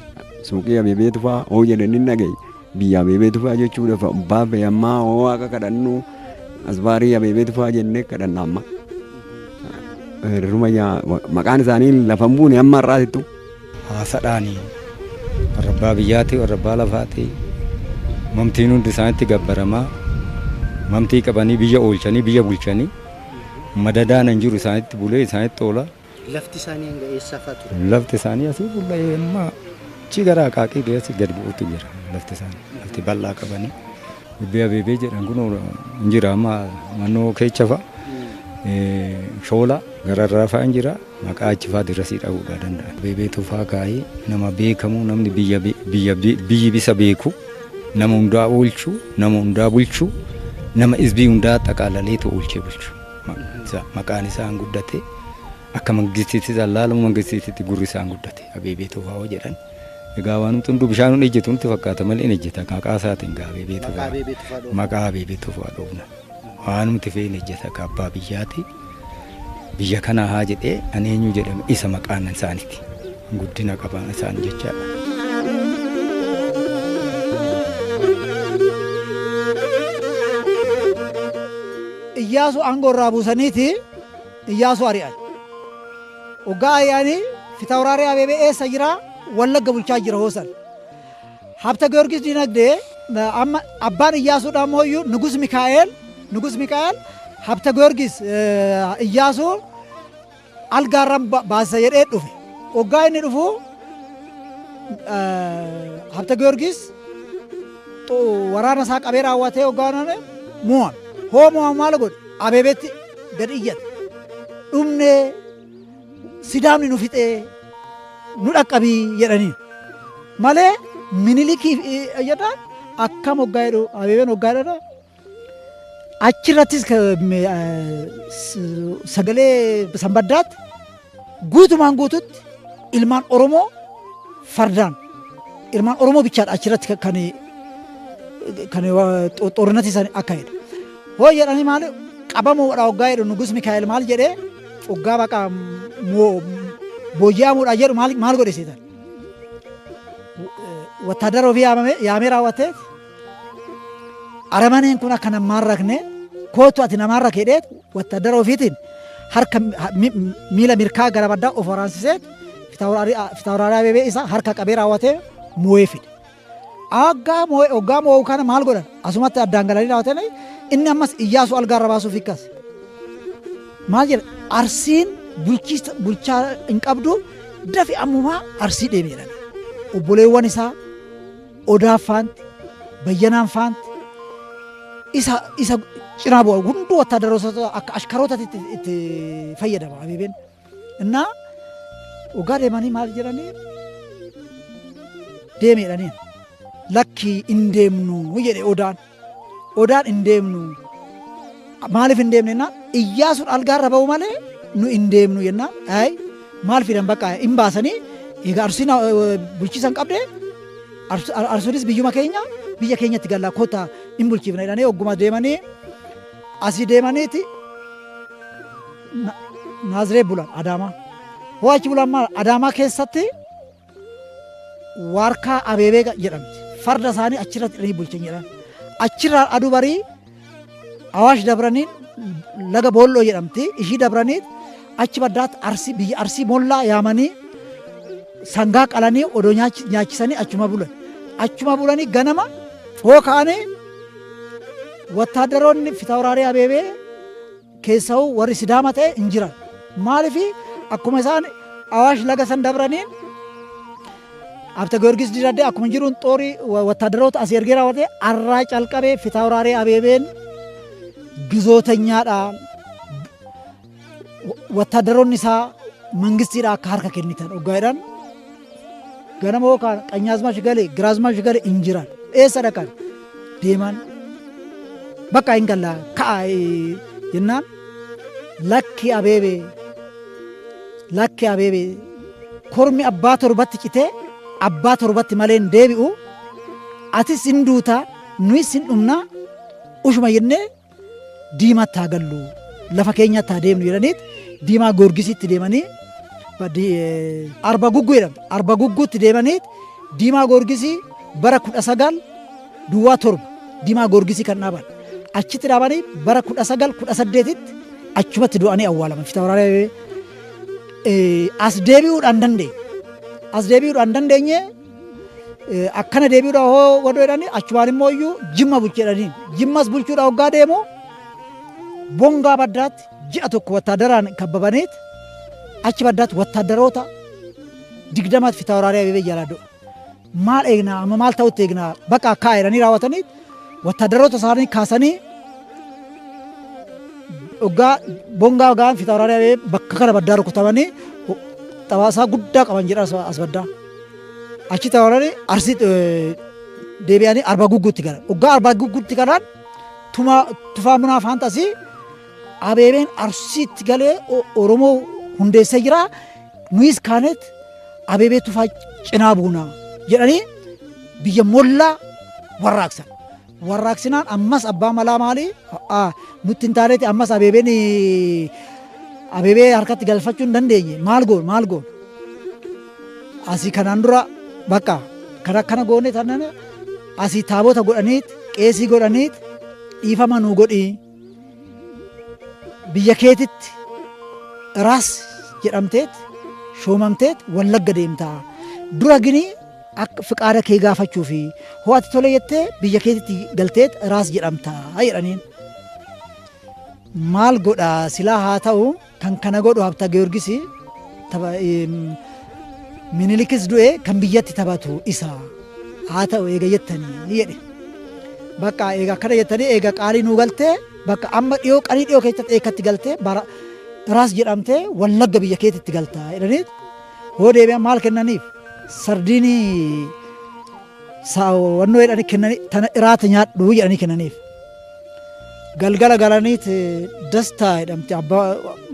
suuqii Abeebee Tufaa hoo jedhan hin dhageenya. Biyya Abeebee Tufaa jechuudhaaf abbaa fi ammaa hoo waaqa kadhannu asbaarii Abeebee Tufaa jennee kadhanna amma. Maqaan isaanii lafa hin buune amma har'aatittu. Haasadhaanii warra abbaa biyyaati warra abbaa lafaati mamtiin hundi isaanitti gabbaramaa mamtii qabanii biyya oolchanii biyya bulchanii madadaan hin jiru isaanitti bulee isaanitti oola. Lafti isaanii hanga eessa fa'aa ture? Lafti isaanii asii bulee amma achi gara Akaakii dhiyeessi gad bu'uutu jira lafti isaanii lafti bal'aa qabanii. Dubbii Abeebee jedhan kun hin jira amma naannoo keecha fa'a shoola gararraa fa'a hin jira maqaa achi fa'a dirasii dhabuudhaa danda'a. Abeebee Tufaa kaayee nama beekamu namni biyya biyyi bisa beeku nama hundaa oolchu nama hundaa bulchu nama hizbii hundaa xaqaalaleetu oolchee bulchu. Maqaan isaa hin guddate akka mangistiitti allaalamu mangistiitti gurri isaa hin guddate Abeebee Tufaa hoo jedhan. Egaa waan hunduu bishaan hin ejjetu nutti fakkaata malee hin ejjeta maqaa isaatiin gaa Abeebee Tufaa maqaa Abeebee Tufaa dhoofna. Waan nuti fe'in ejjeta akka abbaa biyyaati biyya kana haa jedhee ani eenyu jedhame isa maqaan isaaniiti guddina qaban isaan jechaadha. Iyyaasuu aangoo irraa buusaniiti Iyyaasuu ari'an. Hoggaa ari'anii Fitawraarii Abeebee eessa jira? Wallagga bulchaa jira hoosan. Habta Giyoorgis Dinagdee amma abbaan Iyyaasuudha mooyyuu Nugus Mikaa'el, Nugus Mikaa'el Habta Giyoorgis Iyyaasuu algaarran baasisa jedhee dhufe. Hoggaa inni dhufu Habta Giyoorgis waraana isaa qabee raawwatee hoggaa mo'ame. Hoo mo'ame maal godhe? Abeebeetti gad iyyate. Dhumnee Sidaamni nu fixee nu dhaqqabii jedhanii. Malee Minilikiif jedhaan akkam hoggaa jedhu Abeebeen hoggaa jedhan achirrattis sagalee sanbaddaatti guutumaan guututti ilmaan Oromoo fardaan ilmaan Oromoo bichaadha achirratti kan xornati san akka jedhe. Hoo jedhanii maali qabamuudha hoggaa jedhu Nugus Mikaa'el maal jedhee hoggaa baqa booji'amuudha jedhu maal godhe seetan. Wattaadara ofii yaamee raawwatee aramaneen kun akka namaan rakne kootu ati namaan rakke jedhee wattaadara ofiitiin harka miila mirkaa gara baddaa of waraansisee Fitawraarii Abeebee isa harka qabee raawwatee moo'ee fide. Aggaa moo'ee hoggaa moo'uu kana maal godhan asumatti addaan galanii raawwatanii inni ammas Iyyaasuu algaarra baasuuf hiikkas. Maal jedha Arsiin bulchaa hin qabdu dafi ammumaa Arsii deemi jedhan. Obboleewwan isaa Odaa faanti Bayyanaan faanti isa cinaa bu'a hunduu wattaadaroota akka ashkarootaatti itti fayyadama Abeebeen. Innaa hoggaa deemanii maal jedhanii deemi jedhanii lakkii hin deemnu jedhe Odaan. Odaan hin deemnu maaliif hin deemne jennaan Iyyaasuun algaarra ba'u malee nu hin deemnu jennaan ayi maal fidan bakka hin baasanii egaa Arsiin bulchiisan qabdee Arsuunis biyyuma keenya biyya keenyatti gallaa kottaa hin bulchiifna jedhanii hogguma deemanii asii deemaniiti Naaziree bulan Adaamaa. Hoo achi bulan maal Adaamaa keessatti Waarkaa Abeebee jedhamti. Farda isaanii achirratti hidhanii bulchan jedhan. Achirraa aduu barii Awaash dabraniin laga Boolloo jedhamti. Ishii dabranii achi baddaatti Arsii biyya Arsii Mollaa yaamanii sangaa qalanii odoo nyaachisanii achuma bulan. Achuma bulanii ganama hoo ka'anii wattaadaroonni Fitawraarii Abeebee keessa'uu warri Sidaama ta'e hin jiran. Maaliif akkuma isaan Awaash laga san dabraniin Habta Giyoorgis Dinagdee akkuma jiruun xoorii wattaadaroota asii ergee raawwatee arraa calqabee Fitawraarii Abeebeen gizootanyaadha. Wattaadaroonni isaa mangistiidha akka harka kennitan hoggaa jedhan ganama yookaan Qanyaazmaash galee Giraazmaash galee hin jiran. Eessa dhaqan? Deeman bakka hin gallaa ka'a jennaan lakki Abeebee lakki Abeebee kormi abbaa torbatti citee abbaa torbatti malee hin deebi'u atis hin duutaa nuyis hin dhumnaa ushuma jennee diimaatti haa gallu lafa keenyatti haa deemnu jedhaniit diimaa Goorgisiitti deemanii Arba Gugguu jedhamti. Arba Gugguutti deemaniit diimaa Goorgisii bara 1907 diimaa Goorgisii kan dhaaban. Achitti dhaabanii bara 1918tti achumatti du'anii awwaalaman. Fitawraarii as deebi'uudhaan dandeenye. As deebi'uudhaan dandeenye akkana deebi'uudhaan hoo godhu jedhanii achumaan immoo iyyuu Jimma bulchu jedhanii. Jimmas bulchuudhaan hoggaa deemu Bongaa baddaatti ji'a tokko wattaadaraan kabbabaniit achi baddaatti wattaadaroota 20 Fitawraarii Abeebee jalaa du'a. Maal eegnaa amma maal ta'utti eegnaa bakka akkaa jedhanii raawwatanii wattaadaroota isaanii kaasanii hoggaa Bongaa ga'an Fitawraarii Abeebee bakka kana baddaa rukutamanii xabaasaa guddaa qaban jedha as baddaa. Achi tawaranii Arsii deebi'anii Arba Gugguutti galan. Hoggaa Arba Gugguutti galan Tufaa Munaa Faantasii Abeebeen Arsiitti galee Oromoo hundeessee jira. Nuyis kaanet Abeebee Tufaa cinaa buuna jedhanii biyya Mollaa warraaqsan. Warraaqsinaan ammas abbaa malaa maali nutti hin taaneeti ammas Abeebeen Abeebee harkatti galfachuu hin dandeenye maal goon maal goon asii kanaan dura bakka kan akkana goone taanaan asii taabota godhaniit qeesii godhaniit dhiifama nuu godhii biyya keetitti raas jedhamteet Shoomamteet Wallagga deemtaa. Dura gini akka fiqaada kee gaafachuu fi ho'aati tole jettee biyya keetitti galteet raas jedhamtaa jedhaniin. Maal godhaa silaa haa ta'u kan kana godhu Habta Giyoorgis Minilikis du'e kan biyyatti taphatu isa haa ta'u eega jettanii jedhe. Bakka eega akkana jettanii eega qaalii nuu galtee bakka amma dhiyoo qalii dhiyoo keessatti eekkatti galtee bara raas jedhamtee Wallagga biyya keetitti galtaa jedhanii hoo deebi'an maal kennaniif sardiinii wannoo jedhanii kennanii tana iraata nyaadhu jedhanii kennaniif. Galgala galaniit Dastaa jedhamti abbaa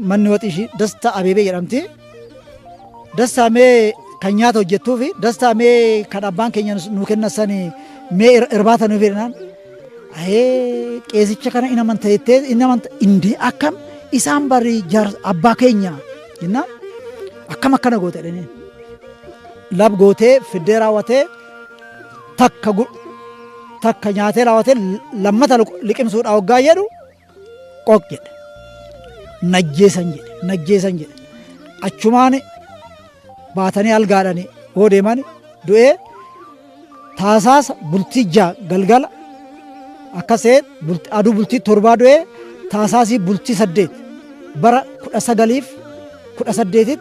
manni waxii ishii Dastaa Abeebee jedhamti. Dastaa mee kan nyaata hojjettuu fi Dastaa mee kan abbaan keenya nuu kennan sani mee irbaata nuuf jedhanaan. Ayee qeesicha kana in amanta jettee in amanta indee akkam isaan bari abbaa keenya jennaan akkam akkana goote jedhanii. Lab gootee fiddee raawwatee takka nyaatee raawwatee lammata liqimsuudhaa hoggaa jedhu qoq jedhe. Najjeesan jedhe najjeesan jedhe. Achumaan baatanii algaadhanii hoo deeman du'ee taasaasa bultii 6 galgala akkasee aduu bultii 7 du'ee taasaasii bultii 8 bara 1918tti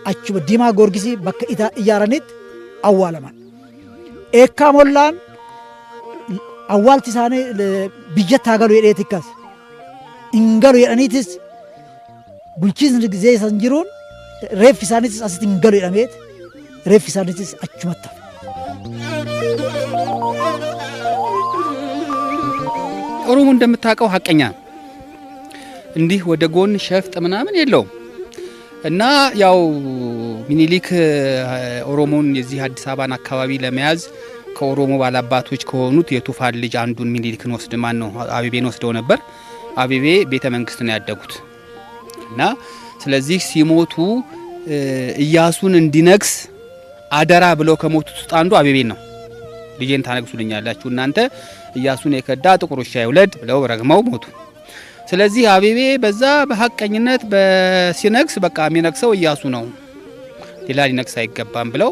achuma Diimaa Goorgisii bakka ijaaranitti awwaalaman. Eekkaa Mollaan awwaalti isaanii biyyatti haa galu jedhee tikkas. Hin galu jedhaniitis bulchiinsi gizee isan jiruun reeffi isaaniitis asitti hin galu jedhameet reeffi isaaniitis achumatti hafe. ኦሮሞ እንደምታውቀው ሀቀኛ ነው። እንዲህ ወደ ጎን ሸፍጥ ምናምን የለውም። እና ያው ሚኒሊክ ኦሮሞን የዚህ አዲስ አበባን አካባቢ ለመያዝ ከኦሮሞ ባላባቶች ከሆኑት የቱፋን ልጅ አንዱን ሚኒሊክን ወስድ ማን ነው አቤቤን ወስደው ነበር። አቤቤ ቤተ መንግስት ነው ያደጉት። እና ስለዚህ ሲሞቱ ኢያሱን እንዲነግስ አደራ ብለው ከሞቱት ውስጥ አንዱ አቤቤን ነው። ልጄን ታነግሱልኛላችሁ እናንተ ኢያሱን የከዳ ጥቁር ውሻ ይውለድ ብለው ረግመው ሞቱ። ስለዚህ አቤቤ በዛ በሐቀኝነት በሲነግስ በቃ የሚነግሰው ኢያሱ ነው፣ ሌላ ሊነግስ አይገባም ብለው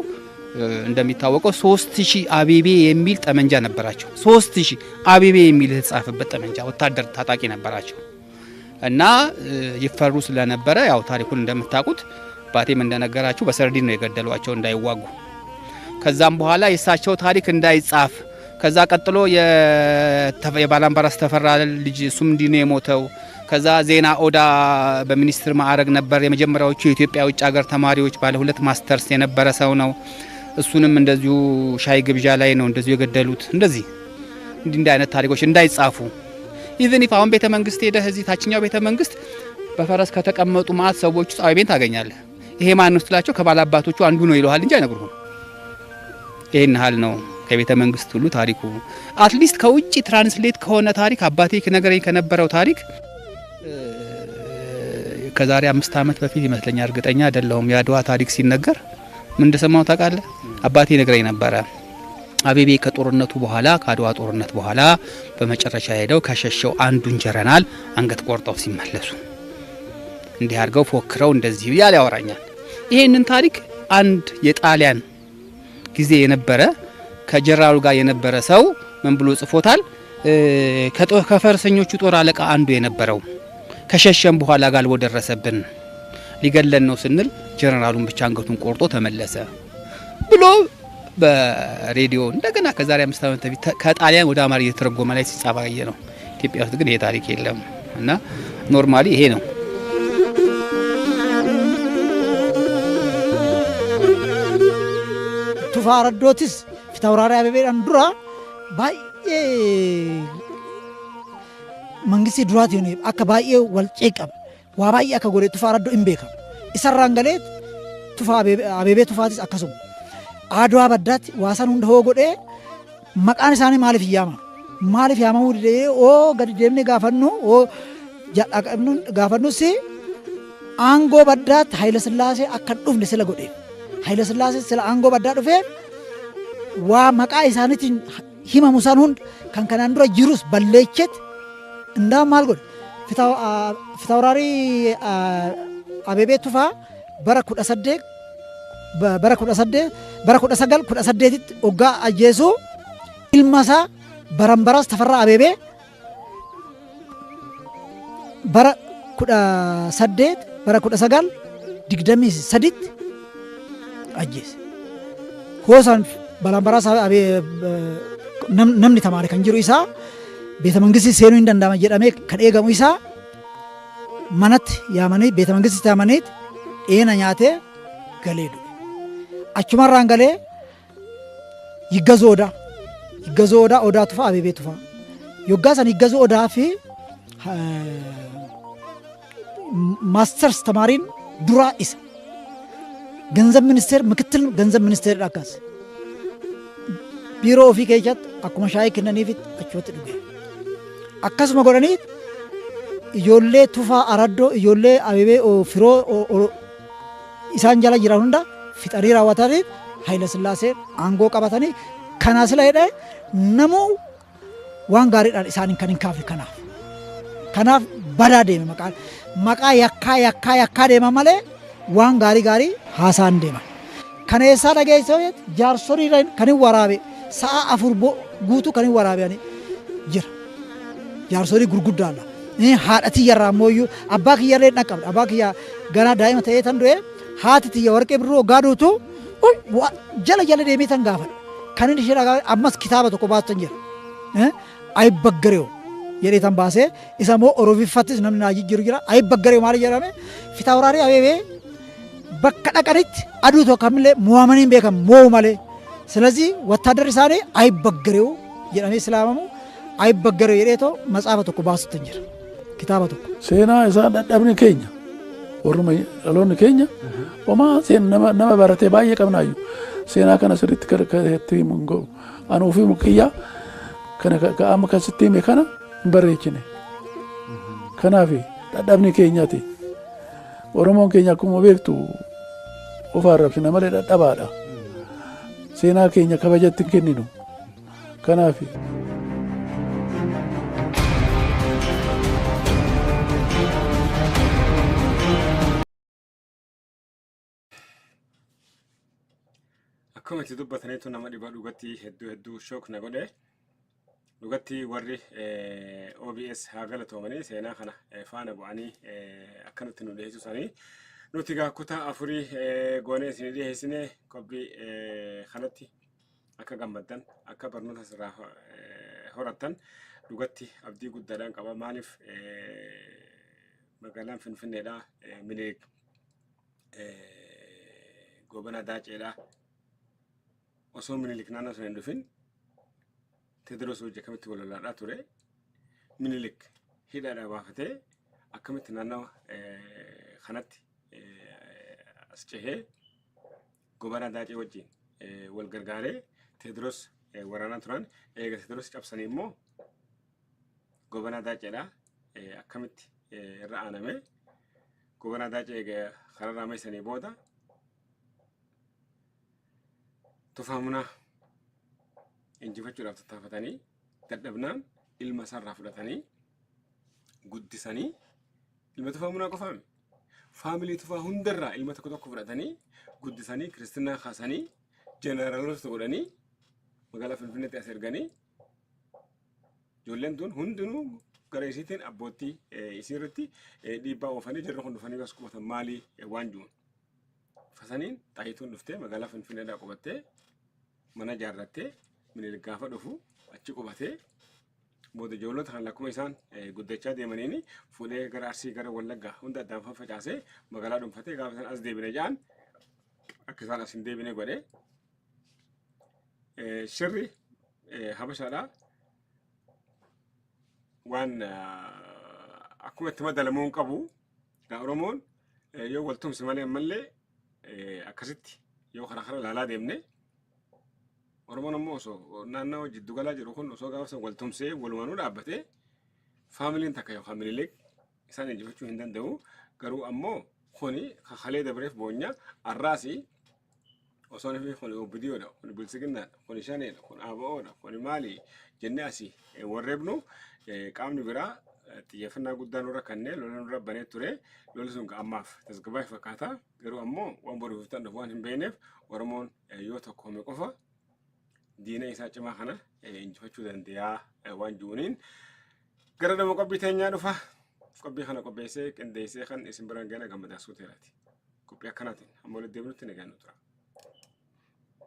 እንደሚታወቀው 3000 አቤቤ የሚል ጠመንጃ ነበራቸው። 3000 አቤቤ የሚል የተጻፈበት ጠመንጃ ወታደር ታጣቂ ነበራቸው። እና ይፈሩ ስለነበረ ያው ታሪኩን እንደምታውቁት ባቴም እንደነገራችሁ በሰርዲን ነው የገደሏቸው እንዳይዋጉ። ከዛም በኋላ የሳቸው ታሪክ እንዳይጻፍ ከዛ ቀጥሎ የባላምባራስ ተፈራ ልጅ እሱም እንዲህ ነው የሞተው። ከዛ ዜና ኦዳ በሚኒስትር ማዕረግ ነበር የመጀመሪያዎቹ የኢትዮጵያ ውጭ ሀገር ተማሪዎች ባለ 2 ማስተርስ የነበረ ሰው ነው። እሱንም እንደዚሁ ሻይ ግብዣ ላይ ነው እንደዚሁ የገደሉት። እንደዚህ እንዲህ አይነት ታሪኮች እንዳይጻፉ ኢቭን ኢፍ አሁን ቤተ መንግስት ሄደህ እዚህ ታችኛው ቤተ መንግስት በፈረስ ከተቀመጡ ማአት ሰዎች ውስጥ አቤቤን ታገኛለህ። ይሄ ማን ነው ስትላቸው ከባላባቶቹ አንዱ ነው ይለዋል እንጂ አይነግሩህም። ይሄን ያህል ነው ከቤተ መንግስት ሁሉ ታሪኩ። አትሊስት ከውጪ ትራንስሌት ከሆነ ታሪክ አባቴ ከነገረኝ ከነበረው ታሪክ ከዛሬ 5 ዓመት በፊት ይመስለኛል፣ እርግጠኛ አይደለሁም። የአድዋ ታሪክ ሲነገር ምን እንደሰማው ታውቃለህ? አባቴ ነግረኝ ነበረ። አቤቤ ከጦርነቱ በኋላ ከአድዋ ጦርነት በኋላ በመጨረሻ ሄደው ከሸሸው አንዱን ጀረናል አንገት ቆርጠው ሲመለሱ እንዲህ አድርገው ፎክረው እንደዚህ ያለ ያወራኛል። ይሄንን ታሪክ አንድ የጣሊያን ጊዜ የነበረ ከጀራሉ ጋር የነበረ ሰው ምን ብሎ ጽፎታል? ከፈረሰኞቹ ጦር አለቃ አንዱ የነበረው ከሸሸም በኋላ ጋልቦ ደረሰብን ሊገለን ነው ስንል ጀነራሉን ብቻ አንገቱን ቆርጦ ተመለሰ ብሎ በሬዲዮ እንደገና ከዛሬ 5 ዓመት በፊት ከጣሊያን ወደ አማርኛ የተተረጎመ ላይ ሲጻፍ አየነው። ኢትዮጵያ ውስጥ ግን ይሄ ታሪክ የለም እና ኖርማሊ ይሄ ነው። ቱፋ ረዶትስ ፊታውራሪ አቤቤን ዱራ baay'ee mangistii duraatiin akka baay'ee wal ceeqame waa baay'ee akka godhe Tufaa Raddoo hin beekamu. Isarraan galee Tufaa Abeebee Tufaatis akkasuma. Adwaa baddaatti waa san hunda hoo godhee maqaan isaanii maaliif yaamama? Maaliif yaamamuu didee oo gadi deemnee gaafannu oo gaafannus aangoo baddaatti Haayila Sillaasee akka hin dhufne sila godheef. Haayila Sillaasee sila aangoo baddaa dhufee waa maqaa isaaniitiin himamu san hunda kan kanaan dura jirus balleechetti እንዳው maal godhe Fitawraarii Abeebee Tufaa bara 18 bara 18 bara 1918tti hoggaa ajjeesu ilma isaa Baranbaraas Tafarraa Abeebee bara 18 bara 1923tti ajjeese. Hoosaan Baranbaraas Abeebee namni tamaare kan jiru isaa beeta mangistii seenuu hin danda'ama jedhamee kan eegamu isaa manatti yaamanii beeta mangistii yaamanii dheena nyaatee galee du'e. Achumarraan galee Yiggazoo Odaa Yiggazoo Odaa Odaa Tufaa Abeebee Tufaa yoggaa san Yiggazoo Odaa fi maasters tamaariin duraa isa ገንዘብ ሚኒስቴር ምክትል ገንዘብ ሚኒስቴር akkas biiroo ofii keessatti akkuma shaayii kennaniifitti achumatti dhuge. Akkasuma godhanii ijoollee Tufaa Araddoo ijoollee Abeebee Firoo isaan jala jiran hunda fixanii raawwatanii Hayila Sillaasee aangoo qabatanii kanaa sila jedhee namuu waan gaariidhaan isaaniin kan hin kaafne kanaaf. Kanaaf badaa deeme maqaan maqaa yakkaa yakkaa yakkaa deema malee waan gaarii gaarii haasaan deeman. Kana eessaa dhageessoo jaarsolii kan hin waraabe sa'a 4 guutuu kan hin waraabe jira. Jaarsolii gurguddaadha. Haadha tiyyarraa ammoo abbaa kiyyarree hin dhaqqabne. Abbaa kiyya ganaa daa'ima ta'ee tan du'e haati tiyya warqee birruu hoggaa duutu jala jala deemee tan gaafadha. Kan inni ishee dhagaa ammas kitaaba tokko baatu tan jira. Ayibaggareew jedhee tan baasee isa immoo Oromiffattis namni naa jijjiiru jira. Ayibaggareew maali jedhame Fitaawuraarii Abeebee bakka dhaqanitti aduu tokko kamillee mo'amanii hin beekan moo'u malee. ስለዚህ ወታደር isaanii አይበገሬው jedhamee silaamamu አይበገሬው jedheetoo matsaafa tokko baasutti jira kitaaba tokko. Seenaa isaa dadhabni keenya warruma dhaloonni keenya homaa nama baratee baay'ee qabnaayyuu seenaa kana sirriitti itti himu hin godhu. Anuu fi mukkiyyaa kana amma kasitti hime kana hin barreechine. Kanaaf dadhabni keenyaati. Oromoon keenya akkuma beektu of arrabsina malee dadhabaadha. Seenaa keenya kabajatti hin kenninu. Kanaaf. Akkuma itti dubbataniitu nama dhiba dhugatti hedduu hedduu shook na godhe. Dhugatti warri OBS haa galatoomanii seenaa kana faana bu'anii akkanatti nu dhiyeessuu isaanii. Nuti egaa kutaa 4 goonee isin dhiyeessine qophii kanatti akka gammaddan akka barnoota sirraa horattan dhugatti abdii guddaadhaan qaba. Maaliif magaalaan Finfinneedha Minilik Goobana Daaceedha. Osoo Minilik naannoo sana hin dhufin Teediroos hojii akkamitti wal lolaadhaa ture. Minilik hidhaadhaa baafatee akkamitti naannawa kanatti as cehee Goobana Daacee wajjin wal gargaaree Teediroos waraanaa turan. Eega Teediroos cabsanii immoo Goobana Daaceedha akkamitti irra aaname. Goobana Daacee eega kararraa maysanii booda Tufaa Munaa injifachuudhaaf tattaafatanii dadhabnaan ilma isaarraa fudhatanii guddisanii ilma Tufaa Munaa qofaami. Faamilii Tufaa hundarraa ilma tokko tokko fudhatanii guddisanii kiristinaa kaasanii jeneraalota godhanii magaalaa Finfinneetti as erganii ijoolleen tun hundinuu gara isiitiin abboottii isiirratti dhiibbaa oofanii jarri kun dhufanii as qubatan maalii waan jiruun. Fasaniin Xaayituun dhuftee magaalaa Finfinneedhaa qubattee mana ijaarrattee Minilik gaafa dhufu achi qubatee booda ijoollota kan lakkuma isaan guddachaa deemaniin fuudhee gara Arsii gara Wallaggaa hunda addaan faffacaasee magaalaa dhuunfatee gaafa isaan as deebine jedhan akka isaan as hin deebine godhee shirri Habashaadhaa waan akkuma itti madalamuu hin qabu. Oromoon yoo wal tumse malee ammallee akkasitti yoo karaa karaa ilaalaa deemne Oromoon ammoo osoo naannawa jiddugalaa jiru kun osoo gaafa san wal tumsee walumaanuu dhaabbatee faamiliin takka yookaan Minilik isaan injifachuu hin danda'u. Garuu ammoo kuni kakalee dabreef boonya arraasi osoo nufi kun OPDOdha, kun Biltsiginnaadha, kun Shaneedha, kun ABOdha, kun maali jennee asii warreebnu qaamni biraa Xiyyeeffannaa guddaa nurra kannee lola nurra banee ture. Lolli sun ammaaf tasgabbaa'e fakkaata. Garuu ammoo waan boruuf ta'an dhufu waan hin beekneef, Oromoon yoo tokkoome qofa diina isaa cimaa kana injifachuu danda'a waan jiruuniin gara dhuma qophii teenyaa dhufa. Qophii kana qopheessee qindeessee kan isin biraan gana Gammadaa Suuteeraati. Qophii akkanaatiin hamma walitti deebinutti nagaan nu tura.